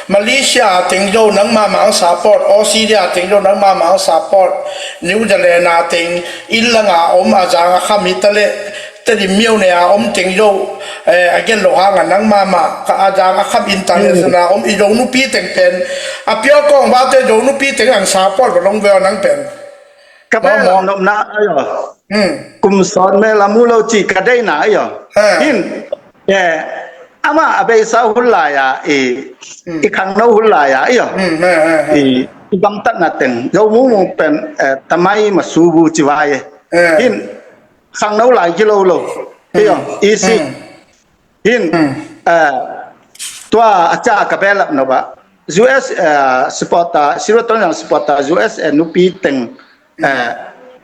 Malaysia teng zo nangmah mah ang support, Australia teng zo nangmah mah ang support, New Zealand a teng inn langa om a zang a kham hi ta leh, Tedim myone a om teng zo, eh, a gen lo hanga nangmah mah ka a zang a kham international a om i zo nupi teng pen, a piau kawng vate zo nupi teng ang support va long ve aw nang pen. Ka bai lam nopna ayo. Kum sawt me lam uh lo ci ka deina ayo. Hin, eh, ama a beisa hun lai a i, i khangno hun lai a ayo. I, i bangtatna teng zo mumung pen, eh, tamai masubu ci vai e. Hin, khangno lai kilo lo. Ayo, isi. Hin, eh, tua a ca ka belap no ba. U S, eh, supporter, Siruat Tonzang supporter, U S A nupi teng, eh,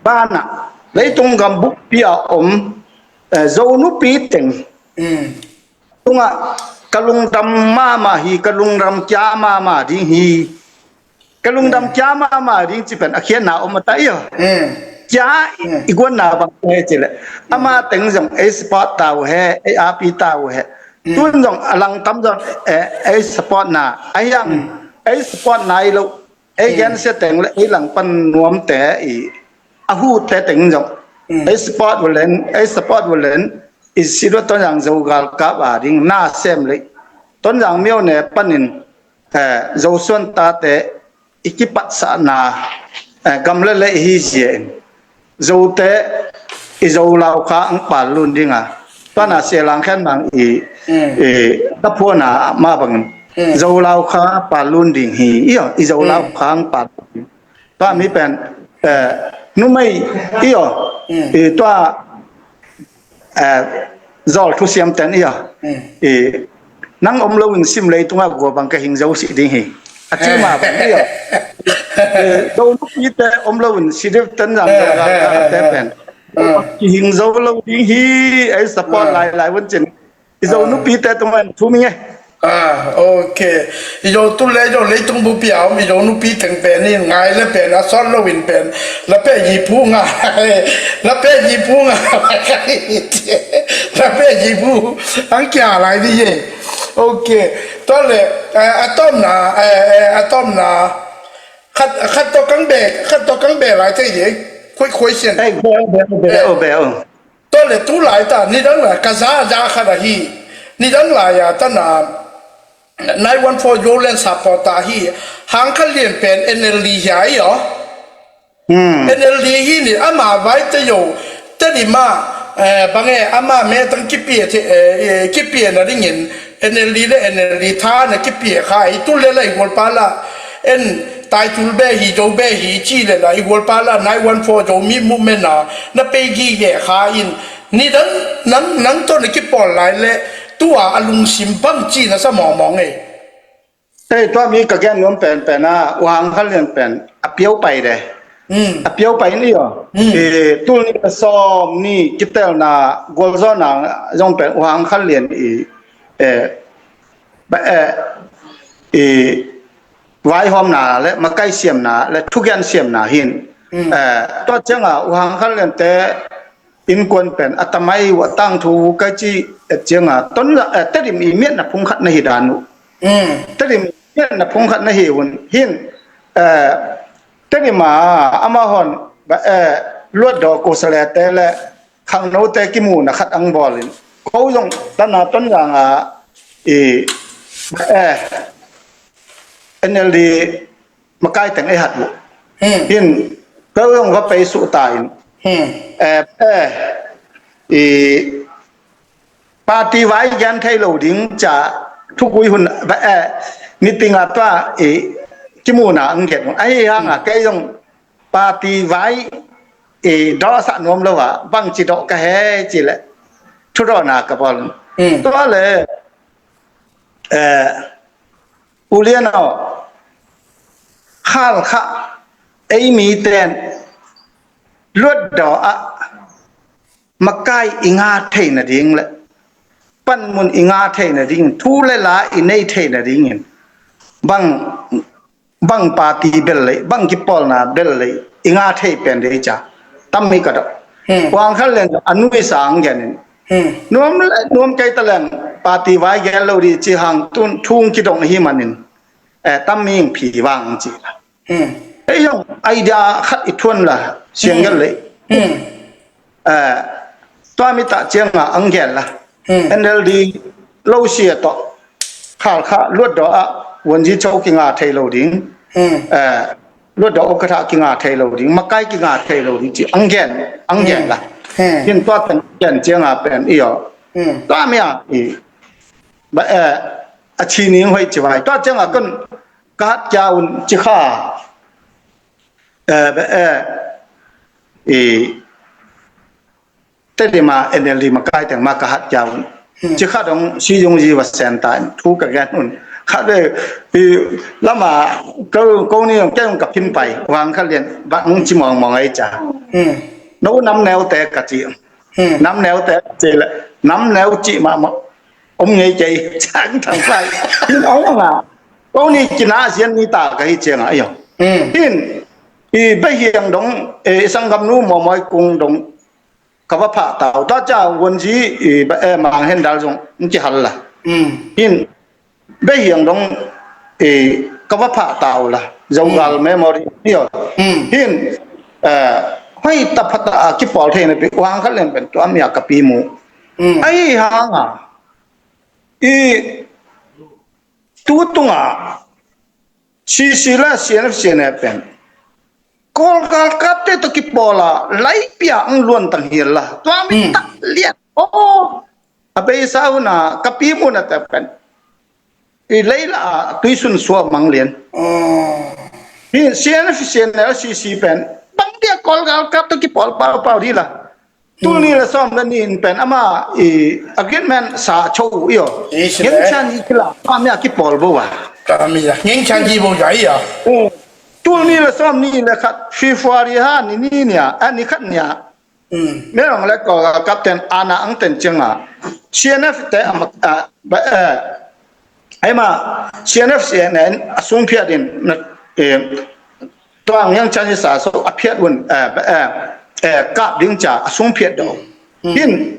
bana. Leitung gam bukpi a om, eh, Zo nupi teng tungah ka lungdam mahmah hi, ka lungdam kia mahmah ding hi. Ka lungdam kia mahmah ding ci pen a khiatna om a ta i aw. Kia i guanna bang he ci leh, ama teng zong ei support ta uh he, ei api ta uh he. Tun zong a langtam zong, eh, ei support na a hiang, ei support nai lo, ei gensia teng le ei langpan nuamte i a hute teng zong ei support uh len, ei support uh len, i si dua Tonzang Zo galkap a ding na sem le Tonzang miau ne panin, eh, Zo suan tate i kipatsahna, eh, gam le lei hi zia in Zote i Zo lau kha ang pal lun dinga, pana sia lang khen mang i, i ka phuana ma bangin Zo lau kha pal lun ding hi i aw, i Zo lau kha ang pal lun ding. Tua mi pen, eh, numei i aw, i tua, eh, zawl thusiam ten i aw, i nang om lo in sim leitungah gua bang ka hing zo si ding hi. A ci ma bang i aw. Eh, Zo nupite om lo in si ding ten zang zo zang ka te pen. Ki hing zo lo ding hi, ei support lai lai vun cin. I Zo nupite tung en thu mi nge. Ah, ok. I Zo tu le Zo leitung bupi a om i Zo nupi teng pen in ngai le pen a sawt lo in pen la pe ji pu nga. La pe ji pu nga. La pe ji pu ang kia lai di ye. Ok. Tua le, eh, a tomna, eh, eh, a tomna. Khat, khat to kang be, khat to kang be lai te ye. Quick question. Ei, be, be, be, be, be. Tua le tu lai ta, nidang lai, ka za, za khat ahi. Nidang lai a ta na, nine one four Zoland supporter hi. Hang Khan Lian pen N L D hi a i aw. N L D hi ni, ama vai te yo. Te ni ma, eh, bang e, ama me tang kipia te, eh, eh, kipia na dingin. N L D le N L D tha na kipia kha i tu le lai gual pa la. En tai tul be hi, do be hi, ci le lai gual pa la, nine one four Zomi movement na, na pe gi ge kha in. Nidang, nang, nang to na kipawl lai le, tua a lungsim bang ci na sa mawngmawng e. Ei, tua mi ka gen nuam penpen a, U Hang Khan Lian pen a piau pai de. A piau pai ni aw. I tul ni ka sawm ni kitelna gualzawhna zong pen U Hang Khan Lian i, eh, ba, eh, i vaihawmna le makai siamna le thugen siamna hin. Eh, tua cianga U Hang Khan Lian te innkuan pen a tamai uh a tangthu uh kai ci et cianga Tonzang, eh, Tedim i miatna phung khat na hi dan uh. Tedim i miatna phung khat na hi un hin, eh, Tedim a amahon ba, eh, luatdaw ko salete le khangnote kimuna khat ang bawlin ko zong tana Tonzang a i, eh, N L D makai teng ei hat uh. Hin, ko zong va pei suh ta in. Eh, eh, i party vai gen thei lo ding ca thukui hun va, eh, meeting a tua i kimuna ang gen uh. Ahi hanga kei zong party vai i dawhsah nuam lo a bangci dawh ka he ci le thudawhna ka bawl. Tua le, eh, U Lian aw, Khalkha ei miten luatdaw ah makai i nga thei nading le panmun i nga thei nading, thu le la i nei thei nadingin bang, bang party bel lei, bang kipawlna bel lei i nga thei pen dei ca tam mi ka dawh. U Hang Khan Lian a nui sang genin nuam le nuam kei ta leng party vai gen lo di ci hang tun thung kidong hi manin, eh, tam mi ing phi vang ci la. Ei zong idea khat i thuan la siang gen lei. Eh, tua mi tah cianga ang gen la. N L D lo sia tawh Khalkha luatdaw ah Wanzi Cho kinga thei lo ding. Eh, luatdaw ukatha kinga thei lo ding, makai kinga thei lo ding ci ang gen, ang gen la. Hin tua teng gen cianga pen i aw. Tua mi a i ba, eh, a ci ning hoih ci vai. Tua cianga kun ka hat kia un ci kha. Eh, ba, eh, i Tedim a N L D makai teng ma ka hat kia un. Ci kha dong si yung ji va sen ta in thu ka gen un. Kha ve, i lama ko, ko ni yong kei yong ka phin pai. U Hang Khan Lian ba ang ci mawngmawng ei ca. No nam neu te ka ci. Hmm. Nam neu te ci le, nam neu ci mahmah om ngei kei, Ciang Thang Pai. Hin ong nga, ko ni kina zian ni ta ka hi ciang a, ayo. Hmm. Hin i Beihiang dong, e, i sanggamnu Mawmawi Kung dong ka va phah ta uh. Tua ciang Wunzi, i, ba, e, Mang Hen Dal zong ki hal la. Hmm. Hin Beihiang dong, e, ka va phah ta uh la. Zogal, hmm, memory, ayo. Hmm. Hin, e, hoi ta pha ta, a, kipawl thei na pi, U Hang Khan Lian pen tua mi a ka pi mu. Hmm. Ahi hang a, i, tu tung a, C C le C N F C N A pen Kawl galkapte tawh kipawl a, laipi ah ang luan tang hi la. Tua mi, hmm, tak lian. Oh, a beisa hun a ka pi mu na te pen i lei la a tuisun suak mang lian. Oh. Hi C N F, C N L, C C pen bang dia Kawl galkap tawh kipawl paupau di la. Tul nih le sawm le nih in pen ama i agreement sa cho uh, ayo. Ngeng Chan Yi kila, pa mi a kipawl bo a. Pa mi a Ngeng Chan Yi bo a, ayo. Eh, tul nih le sawm nih le khat February ha ni ni nia, a ni khat nia. Hmm. Mel Aung le Kawl galkap ten ana ang ten ciang a, C N F te ama, a, ba, eh, Aima, C N F C N A a sung phiat in, na, eh, tuang yang chan i sa so a phiat un, eh, eh, eh, kap ding ca a sung phiat do. Hmm. Hin,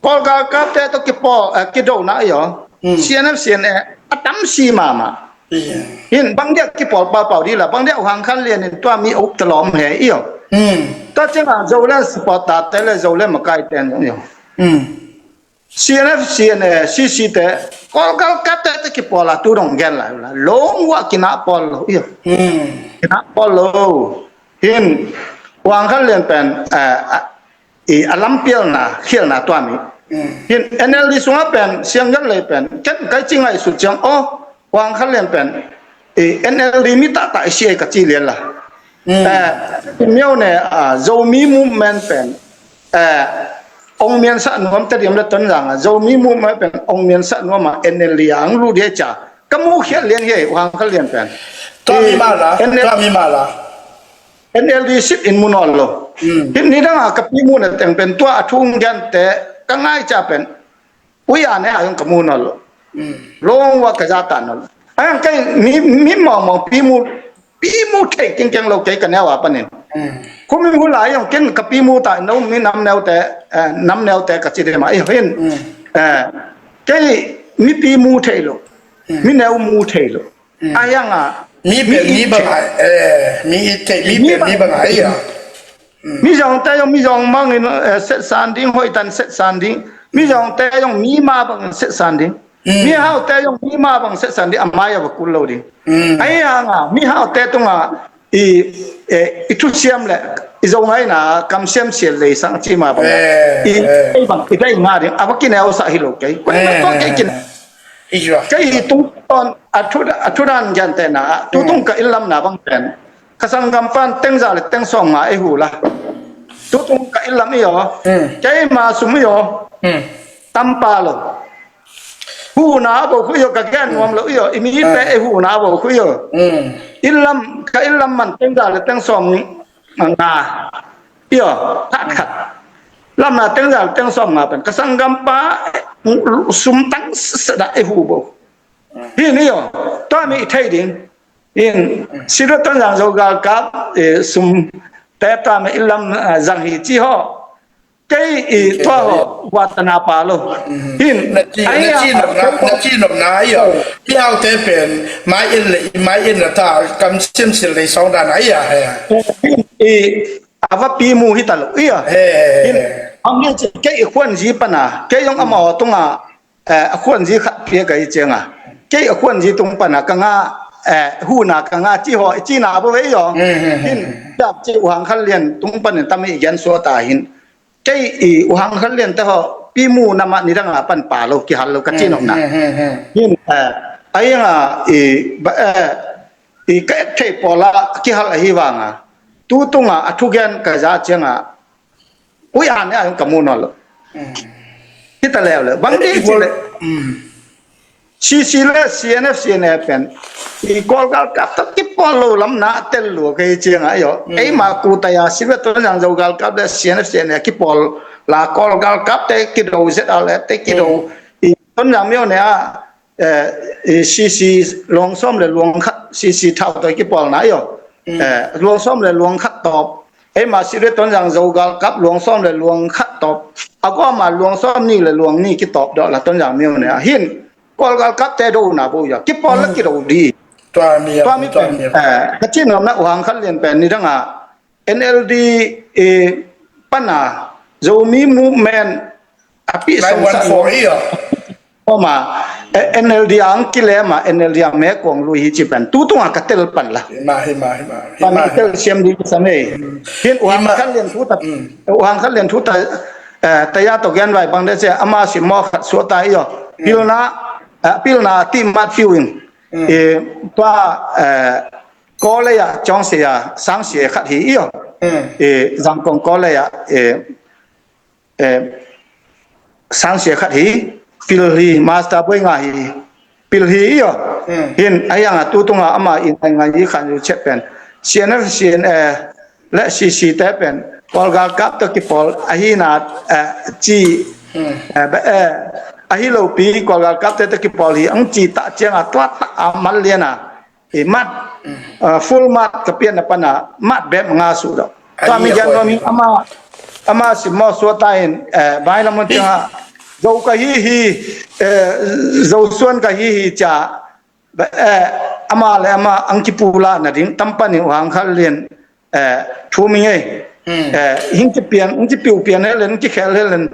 Kawl galkapte tawh kipawl, eh, kido na yo. Hmm. C N F C N A a tam si mama. Yeah. Hin, bang dia kipawl paupau di la, bang dia U Hang Khan Lian in tua mi uk ta lawm he yo. Hmm. Tua ciang a Zoland supporter te le Zoland makai ten yo. Hmm. C N F, C N A, C C te, Kawl galkapte te kipawl a tu dong gen lai la. Lawng uh a kinah pawl lo, iyo. Hmm. Kinah pawl lo. Hin, U Hang Khan Lian pen, eh, a, i a lampialna, khialna tua mi. Hmm. Hin, N L D sungah pen, siang gen lei pen, ken kai ci ngaihsut ciang, oh, U Hang Khan Lian pen, eh, N L D mi taktak i si ei ka ci lian la. Hmm. Eh, Myo ne, ah, Zomi movement pen, eh, ong mian sa nuam te diam le Tonzang a, Zomi movement pen ong mian sa nuam a, N L D ang lu dia ca. Ka mu khial lian hi, U Hang Khan Lian pen. Tua mi mala, eh, N L D, tua mi mala. N L D sit in mu nawn lo. Hmm. Hih ni dang a ka pi mu na teng pen tua a thu gen te ka ngai ca pen. Ui a ne a yong ka mu nawn lo. Hmm. Lawng uh a ka za ta nawn lo. A yang kei mi, mi mawngmawng pi mu, pi mu thei kengkeng lo kei ka neu a panin. Hmm. Kumi hu lai yong ken ka pi mu ta no mi nam neu te, eh, nam neu te ka ci de ma. Eh, hin. Hmm. Eh, kei mi pi mu thei lo. Hmm. Mi neu mu thei lo. Hmm. A yang a mi pen mi bang a, eh, mi it thei, mi pen mi bang a, eh, a. Hmm. Mi zong te zong, mi zong mangin, eh, set san ding, hoih tan set san ding. Mi zong te zong mi ma bangin set san ding. Hmm. Mi hau te zong mi ma bang set san ding, a mai a va kul lo ding. Hmm. Ahi hang a, mi hau te tung a, i, eh, i thusiam le, i zo ngaina, kamsiam sial lei sang ci ma bang. Eh, i, eh. Ei bang, i dai nga ding, a va kineu sa hi lo kei. Koi ma tua kei kin. Eh, eh. Kei hi tung ton, a thu, a thu dan gen te na, tu tung ka inn lam na bang pen. Ka sanggam pan teng za le teng sawm nga ei hu la. Tu tung ka inn lam i aw. Hmm. Kei ma sum i aw. Hmm. Tam pa lo. Hu na bo khu i aw, ka gen nuam lo i aw. I mi pe ei hu na bo khu i aw. Hmm. Inn lam, ka inn lam man teng za le teng sawm nga. I aw, khat khat. Lam na teng za le teng sawm nga pen. Ka sanggam pa, eh, sum tang sa da ei hu bo. Hi ni yo, tua mi i thei ding. In, sira tan zang zo galkap, eh, sum te tua mi i lam, ah, zang hi ci ho. Kei i tua ho, wa tana pa lo. Hin, na ci, ai na ya, ci nop na, na ci nop na ai yo. Mi hau te pen, mai in le, mai in la ta, kam sim sil le song dan ai ya, he. Hin, i, a va pi mu hi ta lo, i ya. He, he, he. Hin, ang ni ci, kei i khuan zi pana, kei yong ama ho tunga, eh, a khuanzi khat pia ka hi cianga. Kei a khuanzi tung pana ka nga, eh, huna ka nga ci ho, i cina bo vei yo. Hmm, hmm, hmm, hin, hmm. Dap ci U Hang Khan Lian tung panin tami i gen sua ta hin. Kei i U Hang Khan Lian te ho, pi mu nama nidanga pan pa lo, kihal lo ka ci nop na. Hmm, hmm, hmm, hmm. Hin, eh, ai nga i, ba, eh, i ka et thei pola, kihal ahi vanga. Tu tunga, a thugen ka za cianga. Ui, a ne a yong ka mu nawn lo. Hmm. Hi ta leuleu. Bang ding ci le. Hmm. CC le CNF CNA pen i Kawl galkap tawh kipawl lo lam na tel lua kei ciangah ahi aw. Eima kutai a Sibuat Tonzang Zo galkap le CNF CNA kipawl la Kawl galkap te kido, ZRA te kido, i Tonzang myo ne a, eh, i CC luang sawm le luang khat, CC thau tawh kipawlna ahi aw. Eh, luang sawm le luang khat tawp. Eima Sibuat Tonzang Zo galkap luang sawm le luang khat tawp. A gawma luang sawm ni le luang ni kitawp dawh la Tonzang myo ne a. Hin Kawl galkap te do na bo ya kipawl la kido di. Tua mi a, tua mi pen, eh, ka cin nuam na Uhang Khan Lian pen ni dang a NLD, eh, pana Zomi movement a pi song sa i aw. Oma, eh, NLD ang kilema, NLD a me kong lui hi ci pen tu tunga ka tel pan la. Hima, hima, hima. Pan hima, tel siam di sa me. Hin Uhang Khan Lian thu ta, Uhang Khan Lian thu ta, eh, taya to gen vai bang de se ama si mo khat suata i aw. Pilna, eh, pilna ti mat piu in. Eh, tua, eh, Kawlei a, Chawngse a, Sangse khat hi i aw. Eh, Zangkong Kawlei a, eh, eh, Sangse khat hi, pil hi, master boi nga hi, pil hi i aw. Hin, a hiang a tu tunga ama in ai ngai i khan yu chet pen. CNF, CNA, le CC te pen Kawl galkap tawh kipawl ahi na, eh, ci, eh, ba, eh, ahi lo pi Kawl galkap te tawh kipawl hi ang ci ta ciang a tua ta a mal lian a i mat, eh, full mat ka pian na pana mat bep nga su do. Tua mi gen no mi ama, ama si mo suata in, eh, bai la mon ciang a Zo ka hi hi, eh, Zo suan ka hi hi ca, ba, eh, ama le ama ang kipula na ding tampan in Uhang Khan Lian eh, thu mi ngei. Eh, hing ci pian, hing ci piu pian helen, hing ci khel helen.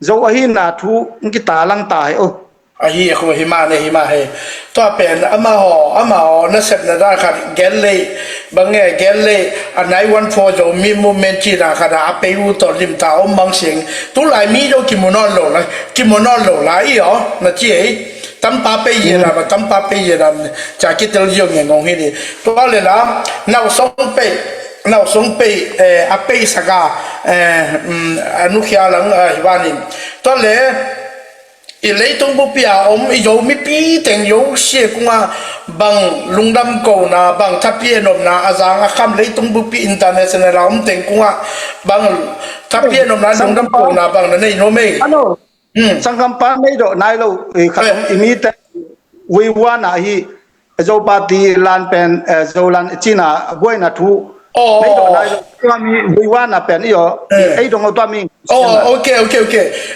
Zo ahi na thu hing ci ta lang ta he o. Ahi, a khu hima ne, hima he. Tua pen, ama ho, ama ho, na sep na da khat, gen lei, bang e, gen lei, a nine one four Zomi movement ci na khat, a pei u to lim ta, om mang sing. Tu lai mi zo ki mu non lo la, ki mu non lo la, i o, na ci e. Tampa pei ye la, tampa pei ye la, ca ki tel yo nge ngong hi ni. Tua le la, nau song pei, Nau song pei, eh, a pei saka, eh, mm, a nukhia lang, eh, hi vanin. Tua le, i leitung bupi a om, i Zo mipi teng Zo sia kunga bang lungdam kona, bang thapian omna, a zang a kham leitung bupi international a om teng kunga bang thapian omna, lungdam kona bang na nei no mei. Sanggam pa mei dawh nai lo, i khat om i mite vuivuana hi, Zo party lan pen, eh, Zo lan cina buaina thu. Mei dawh nai lo, tua mi vuivuana pen i aw, ei dong tua mi. Oh, ok, ok, ok.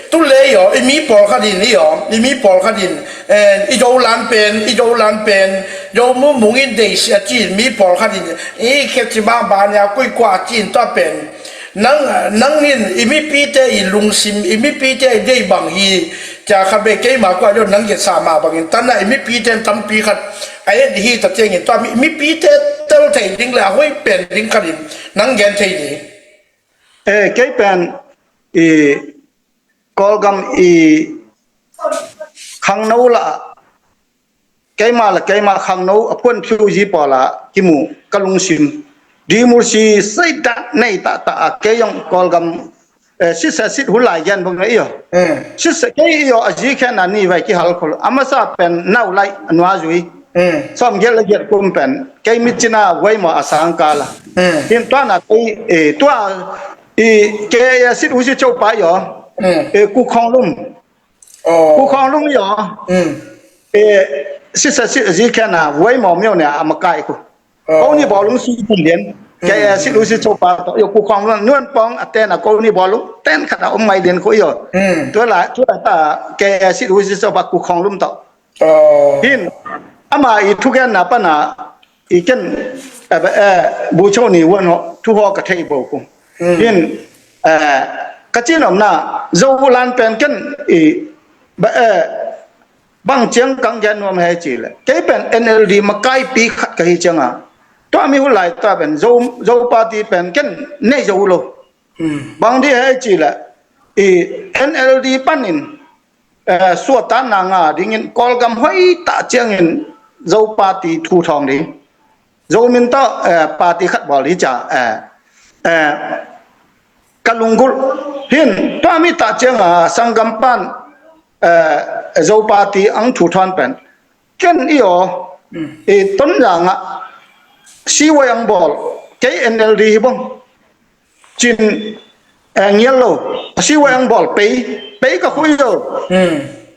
Tu le i aw, i mi pawlkhat in i aw, i mi pawlkhat in, eh, i Zo lan pen, i Zo lan pen, Zo mumung in deih sia ci mi pawlkhat in, i khet ci bang bang nia kui kua ci in tua pen. Nang, nang in i mipite i lungsim, i mipite i deih bang hi, cia kha be keima kua deuh nang gesa mah bangin, tanah i mipite in tampi khat a et hi ta ciangin, tua mi, mipite tel thei ding le a hoih pen ding khat in nang gen thei ding. Eh, kei pen i Kawlgam i khangno lah keima le keima khangno a puan phiu zi pawla kimu ka lungsim. Dimursi seitak nei taktak a kei zong Kawlgam, eh, sitsa sit hun lai gen bang i aw. Sitsa kei i aw a zi khen a ni vai kihal khol. A masa pen nau lai a nua zui. Sawm giat le giat kum pen kei mitcina vai maw a sang kala. Hin tuana kei, eh, tua i kei a sit usi chopa i aw. Eh, Ku Khawng Lum. Ku Khawng Lum i aw. Eh, sitsa sit a zi khen a vai maw miau ne a makai ku. Ko ni bawlung si kun lian. Kei a sit usi chopa to i aw Ku Khawng Lum nuan pawng a ten a ko ni bawlung ten khat a om mai lian ku i aw. Tua la, tua la ta kei a sit usi chopa Ku Khawng Lum to. Hin ama i thugenna pana i ken, eh, eh, bu cho ni wan ho thu ho ka thei bo ku. Hin, eh, ka cin omna Zo lan pen ken i ba, eh, bang ciang kang gen nuam he ci le. Kei pen NLD makaipi khat ka hi cianga. Tua mi hun lai tua pen Zo, Zo party pen ken nei zo lo. Bang di he ci le i NLD panin, eh, suahtakna nga dingin Kawlgam hoih tak ciangin Zo party thu thawng ding. Zo min tawh, eh, party khat bawl hi ca, eh, eh, ka lunggulh hin tua mi tak cianga sanggam pan, eh, Zo party ang thu thawn pen. Ken i aw, i Tonzang ah siwai ang bawl, kei N L D hi bong. Cin, eh, ngial lo, a siwai ang bawl pei, pei ka khui lo.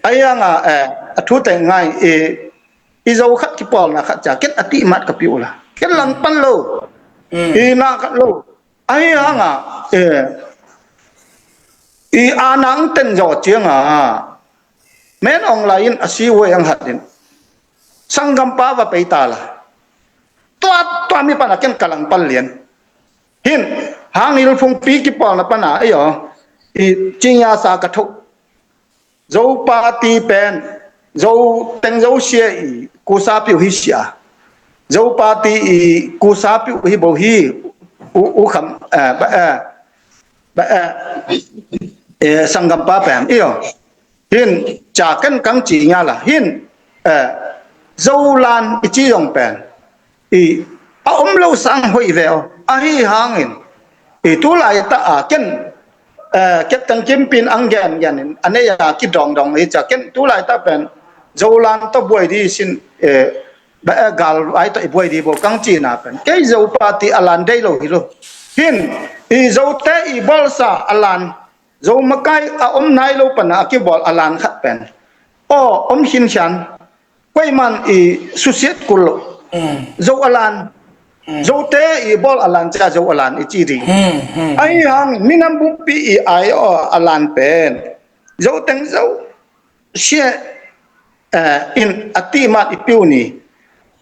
Ahi hang a, eh, a thu teng ngai, i, i Zo khat kipawlna khat cia ken a tihmat ka piu la, ken langpan lo. I na khat lo. Ahi hang a, eh, i a nang ten zaw ciang a, Men Aung Hlaing in a siwai ang hat in sanggampa va pei ta la. Tua, tua mi pan a ken ka langpan lian. Hin, Hang Hilphungpi kipawlna pan a, i aw, i cingya sa ka tho. Zo party pen, Zo teng Zo sia i kusa piu hi sia. Zo party i kusa piu hi bo hi, u, u kham, eh, ba, eh, ba, eh, eh, sanggampa pen, i aw. Hin, ca ken kang ci ngia la. Hin, eh, Zolan i ci zong pen, i, a om lo sang hoih ve aw. Ahi hangin, i tu lai ta a ken, eh, Captain Kimpin ang gen gen in, a nei a kidong dong i ca ken tu lai ta pen, Zolan to buai di sin, eh, ba, eh, gal ai to i buai di bo kang ci na pen. Kei Zo party a lan dei lo hi lo. Hin, i Zote i bawlsa a lan, Zo makai a om nai lo pan a kibawl a lan khat pen. Aw, om khin khian. Koiman i susiat kul lo. Zo a lan. Zote i bawl a lan cia Zo a lan i ci ding. Ahi hang minam bumpi i ai aw a lan pen. Zo teng Zo. Sia, eh, in a tihmat i piu ni.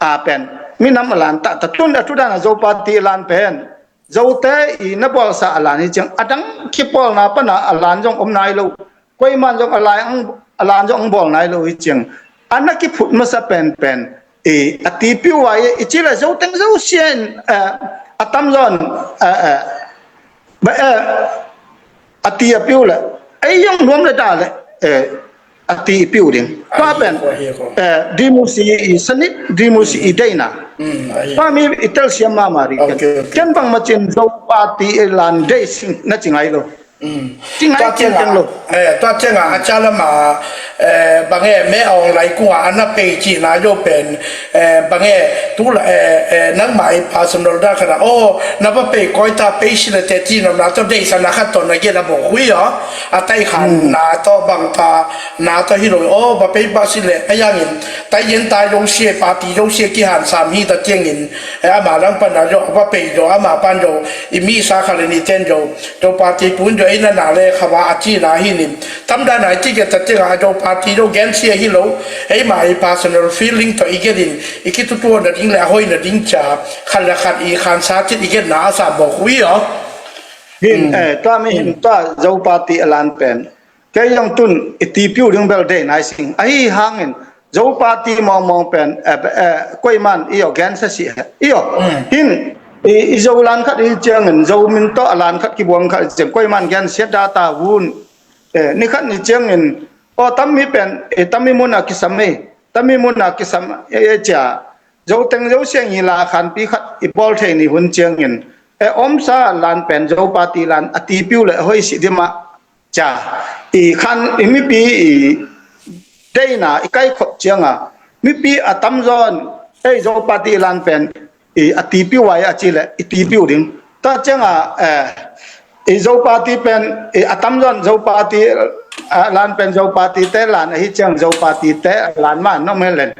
A pen. Minam a lan ta, ta tun a tudan a Zo party a lan pen. Zote i na bawlsa a lan hi ciang, a dang kipawlna pan a a lan zong om nai lo. Koiman zong a lai ang, a lan zong ang bawl nai lo hi ciang. A na kiphut masa penpen, i, a ti piu vai, i ci le Zo teng Zo sia in, eh, a tamzaw in, eh, eh, ba, eh, a ti a piu le, ei zong nuam le da le, eh, a ti i piu ding. Tua pen, eh, D M C i sanit, D M C i deina. Tua mi i telsiam mahmah ding. Ken bang macin Zo party i lan dei sing na ci ngai lo. Ci ngai ken ken lo. Tua cianga a ca lama, eh, bang e, Me Aung Hlaing kungah a na pei cihna zo pen, eh, bang e, tu la, eh, eh, nangmah i personal da khat a, oh, na va pei koi ta, pei si le te ci nopna tawh deihsakna khat tawh na gen a bawk hui aw. A taikhan na tawh bang ta, na tawh hi lo, oh, va pei pah si le, a yangin, tai yen tai zo sia, party zo sia kihan sam hi ta ciangin, eh, ama lang pan a zo, va pei zo, ama pan zo, i mi sa kha le ni ten zo, Zo party pun zo ei na na le kha va a ci na hi nin. Tam dan a i ci ke ta cianga Zo party zo gen sia hi lo, ei ma i personal feeling tawh i gen in, i kitutuan na ding le a hoi na ding ca, khat le khat i khan sa cit i gen na a sa bawk hui aw. Hin, eh, tua mi hin tua Zo party a lan pen. Kei zong tun i ti piu ding bel dei nai sing. Ahi hangin Zo party mawngmawng pen, eh, eh, koiman i aw gensia si he. I aw. Hin, i, i Zo lan khat i ciangin, Zo min tawh a lan khat kibuang khat i ciang, koiman gensia data vun. Eh, ni khat ni ciangin, aw tammi pen, eh, tammi mun a kisam ei. Tammi mun a kisam, eh, eh, cia. Zo teng Zo siang hi la khanpi khat i bawl thei ni hun ciangin. E omsa lan pen Zo party lan a ti piu le a hoi si dima cia. I khan i mipi i deina i kaikhop cianga. Mipi a tamzawn ei Zo party lan pen i a ti piu ai a ci le i ti piu ding. Ta cianga, eh, i Zo party pen i a tamzawn Zo party, eh, lan pen Zo party te lan ahi ciang Zo party te lan man nong melen.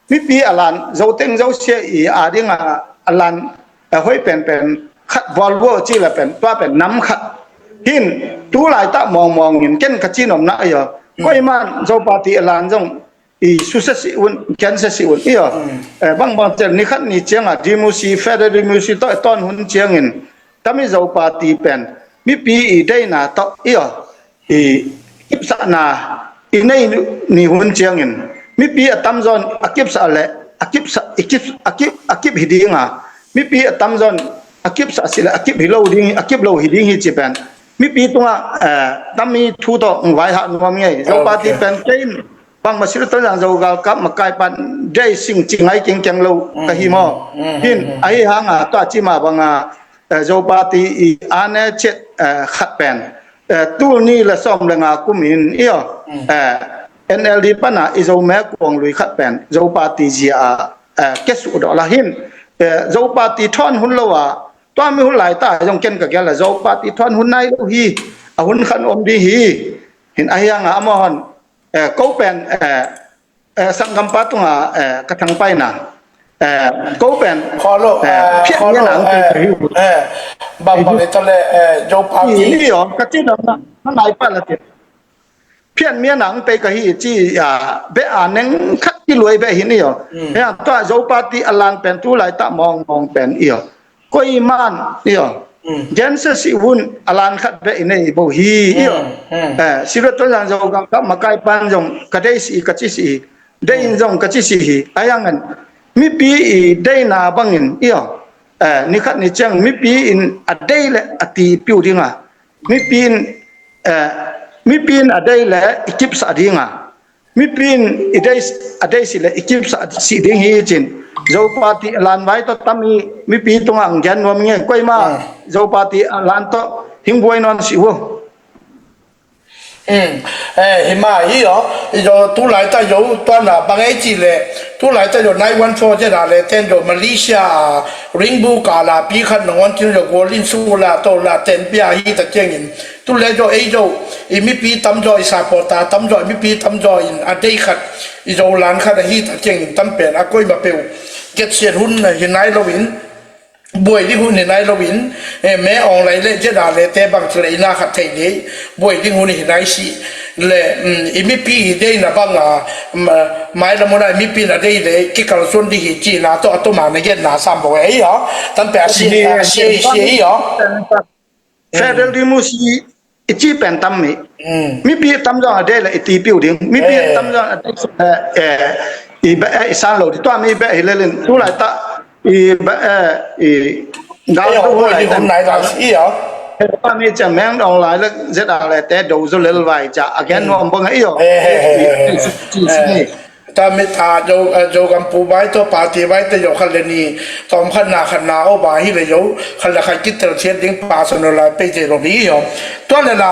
Mipi a lan, Zo teng Zo sia i a ding a, a lan, a hoi penpen, khat bawl vua ci la pen, tua pen nam khat. Hin, tu laitak mawngmawng in, ken ka ci nopna ahi aw. Koiman, Zo party a lan zong, i susia si un, gensia si un, i aw. Eh, bangbang cel, ni khat ni cianga, D M C, federal D M C tawh, i tawn hun ciangin, tami Zo party pen, mipi i deina tawh, i aw. I kipsakna i nei ni hun ciangin mipi a tamzawn a kipsak le a kipsak, i kip, a kip, a kip hi dinga, mipi a tamzawn a kipsak si le a kip hi lo ding, a kip lo hi ding hi ci pen mipi tungah, eh, tammi thu tawh ng vai hah nuam ngei. Zo party pen kein bangmah si lo, Tonzang Zo galkap makai pan dei sing ci ngai kingkeng lo ka hi maw? Hin ahi hanga tua ci mah banga, eh, Zo party i a ne ciat, eh, khat pen, eh, tul ni le sawm le nga kum in i aw, eh, N L D pana i Zo me kuang lui khat pen Zo party zia a, eh, kesuh dawh la hin, eh, Zo party thawn hun lo a, tua mi hun lai ta zong ken ka gel a Zo party thawn hun nai lo hi, a hun khan om ding hi. Hin a hiang a amahon, eh, ko pen, eh, eh, sanggampa tunga, eh, ka thangpaina, eh, ko pen, eh, phiat mi a nang pei ka hi uh. Bang bang i ta le, eh, Zo party. Hi hi aw, ka ci dong na, na nai pa la ti. Phiat mi a nang pei ka hi ci, ah, beh a neng khat ki luai beh hin i aw. Hia tua Zo party a lan pen tu lai ta mawng mawng pen i aw. Koi man i aw. Gensia si un a lan khat beh i nei bo hi i aw. Eh, Sirot Tonzang Zo galkap makai pan zong ka dei si ka ci si hi. Dei in zong ka ci si hi. A hiang an mipi i deina bangin i aw. Eh, ni khat ni ciang mipi in a dei le a ti piu dinga. Mipi in, eh, mipi in a dei le i kipsa dinga. Mipi in i dei, a dei si le i kipsa si ding hi cin. Zo party a lan vai to tami mipi tunga ang gen nuam nge koima Zo party a lan to hing buai non si uh. Eh, hima hi aw, i Zo tu lai ta Zo tuana bang ei ci le, tu lai ta Zo nine one four zia le ten Zo Malaysia, ringbu ka la pi khat nong on cin Zo gualin su la to la ten pia hi ta ciangin. Tu le Zo ei Zo, i mipi tam Zo i sapota tam Zo, i mipi tam Zo in a dei khat, i Zo lan khat a hi ta ciangin tam pen a koima peu. Get sian hun hi nai lo in, buai ding hun hi nai lo in, eh, me ong lai le zeda le te bang ci le i na khat thei dei, buai ding hun hi nai si le, i mipi hi dei na bang a, mai la mona i mipi na dei le, ki kal suan di hi ci na to a to ma na gen na sam bo ei aw, tam pe a si, a si, a si ei aw. Federal Democracy i ci pen tam mi. Mipi tam zong a dei le i ti piu ding. Mipi tam zong a dei le, eh, i be, eh, i san lo di tua mi be hi le lin tu lai ta i be, eh, i gal tu lai ta. Tua mi ciang meng dong lai le zet a le te do zo lel vai ca a gen nuam bang i aw. Ci si ni. Ta mi ta Zo, eh, Zogam pu vai to party vai te Zo khat le ni tom khat na khat na o ba hi le Zo khat le khat kitel thiat ding personal lai pe te lo ni yo. Tua le la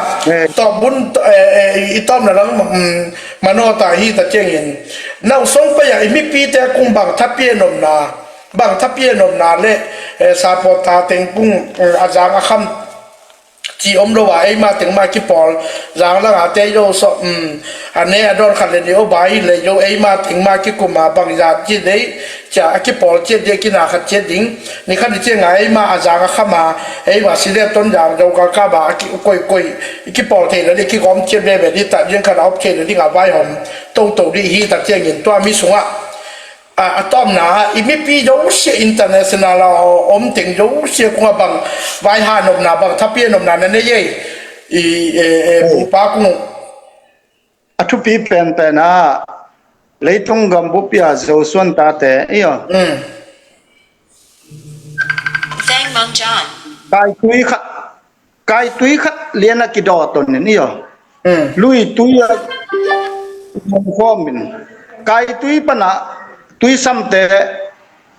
to bun, eh, eh, i tom na lang, mm, mano ta hi ta ciangin nau song pa ya i mipi te kung bang tha pia nom na, bang tha pia nom na le, eh, support ta teng kung, eh, a zang a kham ci om lo a, eima teng ma kipawl zang langa te yo so, um, a ne a don khat le ni o bai le yo eima teng ma kikum a bang za ci dei cia a kipawl ciat dei kina khat ciat ding ni khat ni cianga eima a zang a khama eima si le ton zang zo ka ka ba a ki koi koi kipawl thei le ni kigom ciat be be ni ta ding khat a op thei le ding a vai hom to to di hi ta ciangin tua mi sunga a, a tawpna ah i mipi zosia international a om teng zosia kungah bang vai hanopna bang thapianopna na nei ei? I, e, e, pupa kung uh. A thupi penpen ah leitung gambupi a Zosuan tate i aw. Kaitui khat, kaitui khat lian a kidaw tonin i aw. Luitui a mongkhawmin kaitui pana tuisamte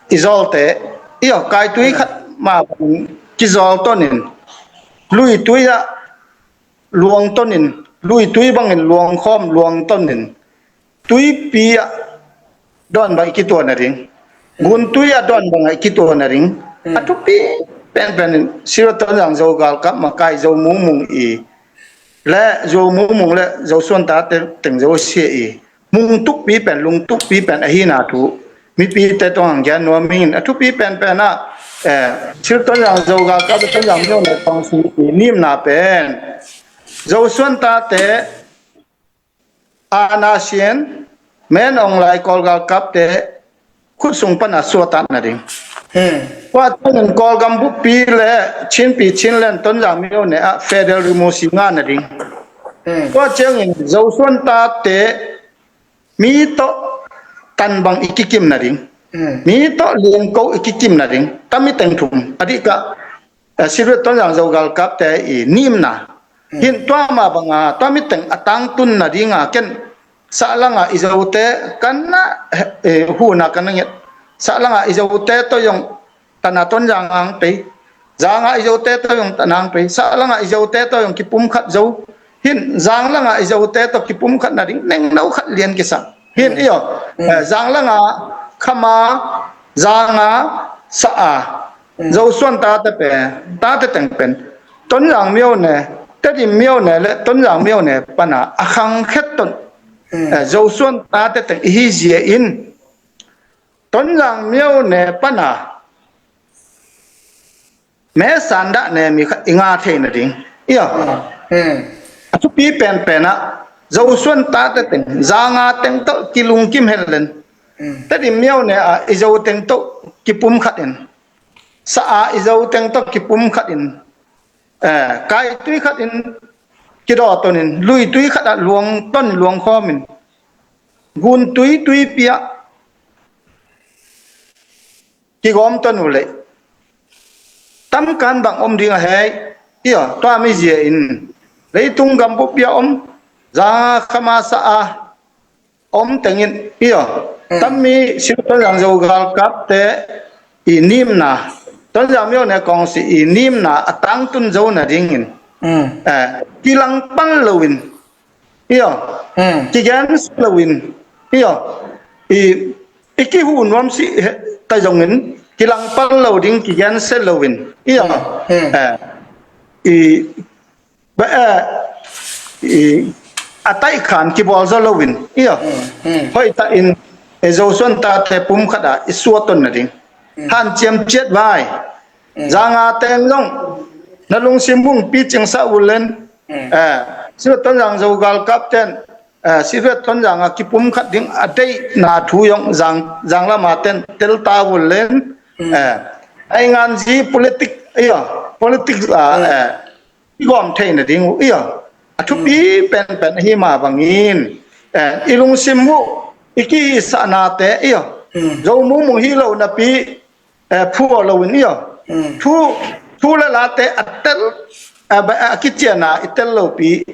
i zawlte i aw. Kaitui khat ma bangin kizawl tonin luitui ah luang tonin luitui bangin luangkhawm luang tonin tuipi ah dawn bang i kituan a ding, guntui ah dawn bang i kituan a ding. A thupi penpen in Siro Tonzang Zo galkap makai Zo mungmung i le Zo mungmung le Zo suanta teng Zosia i mungtukpi pen lungtukpi pen ahina thu mipite tawng ang gian nuam in a thupi penpen ah, eh, Siro Tonzang Zo galkap Tonzang Zo ne tawng si i nimna pen Zo suantate Ana sian, men ong lai Kawlgal kapte khut sung pana suatat nading. Tua ciangin Kawlgam buppi le Chinpi Chinland Tonzang myo ne ah Federal Rimusi nga nading. Tua ciangin Zosuan tate mi tawh tanbang i kikim nading. Mi tawh liangko i kikim nading. Tami teng thum. Adih ka, eh, Siriat Tonzang Zo galkapte i nimna. Hin tua ma banga, tua miteng a tangtun nadinga ken sahlanga i Zote kan na, eh, huna kan na nget. Sahlanga i Zote tawh zong tana Tonzang ang pei. Zanga i Zote tawh zong tana ang pei. Sahlanga i Zote tawh zong kipumkhat zo. Hin zanglanga i Zote tawh kipumkhat nading nengno khat lian kisam. Hin iyo, eh, zanglanga khama, zanga, sa a, Zosuan tate pen, tate teng pen Tonzang Myo Ne, Tedim Myo Ne le Tonzang Myo Ne pana a khangkhet ton, eh, Zosuan tate teng ihi zia in Tonzang Myo Ne pana me sandah ne mi khat i nga thei nading. Iyo. A thupi penpen ah Zosuan tate teng zanga teng tawh kilungkim hen len, Tedim Myo Ne a i Zo teng tawh kipumkhat in, sa a i Zo teng tawh kipumkhat in, eh, kaitui khat in kidawtonin, luitui khat ah luangton luangkhawmin, guntui tuipi ah kigawmton uh leh tamkan bang om ding a hei. Iyo, tua mi zia in leitung gambupi a om, zanga khama sa a om tengin, iyo, tammi Siu Tonzang Zo galkapte i nimna, Tonzang Myo Ne kawngsi i nimna a tangtun zo nadingin, eh, kilangpal loin, iyo, kigensia loin, iyo, i, i kihu nuam si ta zongin kilangpal lo ding, kigensia loin, iyo, eh, i, ba, eh, i, a taikhan kibawl zo loin, iyo, hoih ta in, eh, Zosuan tate pumkhat ah i suaton nading hanciam ciat vai. Zanga teng zong na lungsim hong picingsa uh len, eh, Siu Tonzang Zo galkapten, eh, Siu Tonzang a kipumkhat ding a deihna thu zong zang, zanglama ten telta uh len, eh, ainganzi politik, iyo, politik a, eh, i gawm thei nading uh, iyo, a thupi penpen ahi mah bangin, eh, i lungsim uh, i kihisahnate, iyo, Zo mumung hi lo napi, eh, phuaw loin, iyo, thu, thu le late a tel, a, ba, a kiciana i tel lopi,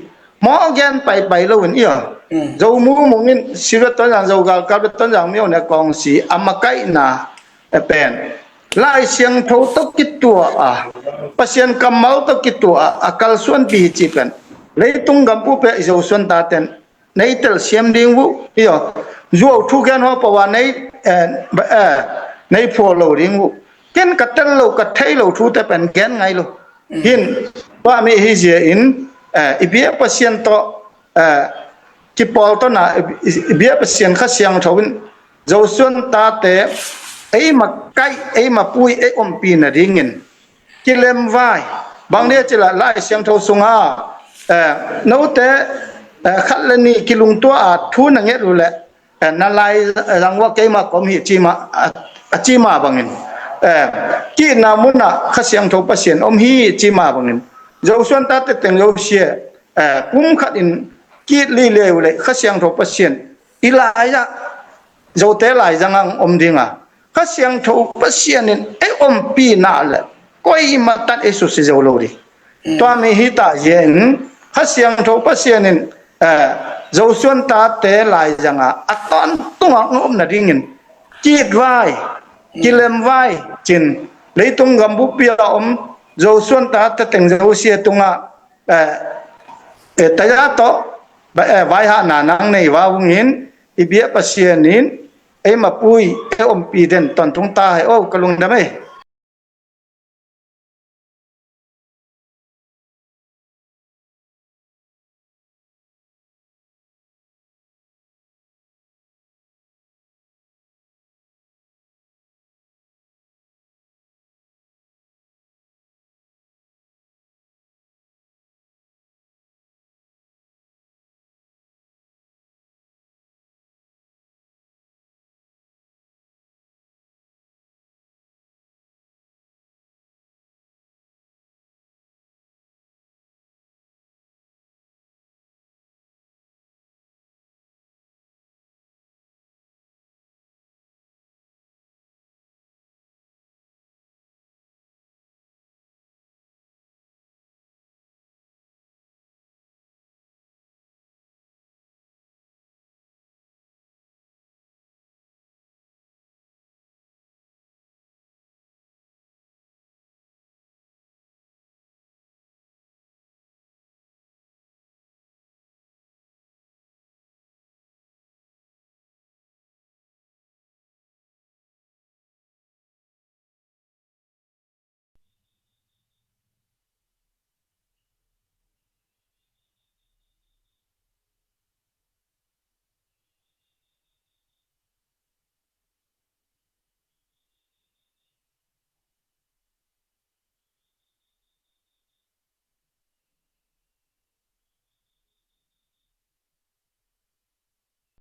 mawh gen paipai loin, iyo, Zo mumung in Siu Tonzang Zo galkap le Tonzang Myo Ne kawngsi a makaihna, eh, pen Lai Siangtho tawh kituah a, Pasian kammal tawh kituah a, a kalsuanpi hi ci pen leitung gambupi a i Zosuan taten nei telsiam ding uh, iyo, zuau thugen haw pawa nei, eh, ba, eh, nei phuaw lo ding uh. Ken ka tel lo, ka thei lo thute pen gen ngai lo. Hin, tua mi hi zia in, eh, i biak Pasian tawh, eh, kipawltona, i, i, i biak Pasian Kha Siangtho in Zosuan tate eima kaih, eima pui, ei ompih nadingin kilemvai. Bang dia cila Lai Siangtho sunga, eh, note, eh, khat le nih kilungtuah a thu na nget uh leh, eh, na lai zang uh a keima ka om hi ci mah, a, a ci mah bangin, eh, ki-itna munah Kha Siangtho Pasian om hi ci mah bangin, Zosuan tate teng zosia, eh, pumkhat in ki-it lilei uh leh Kha Siangtho Pasian i lai ah, Zote lai zangah om dinga, Kha Siangtho Pasian in ei ompih na leh koima tan ei susia zo lo ding. Tua mi hi ta zia in Kha Siangtho Pasian in, eh, Zosuan tate lai zanga a tawntunga hong om nadingin ki-itvai, kilemvai cin, leitung gambupi a om Zosuan tate teng zosia tungah, eh, eh, taya tawh, ba, eh, vaihahna nang nei va ungin, i biak Pasian in ei mapui, ei ompih den tawntung ta hei o, ka lungdam ei.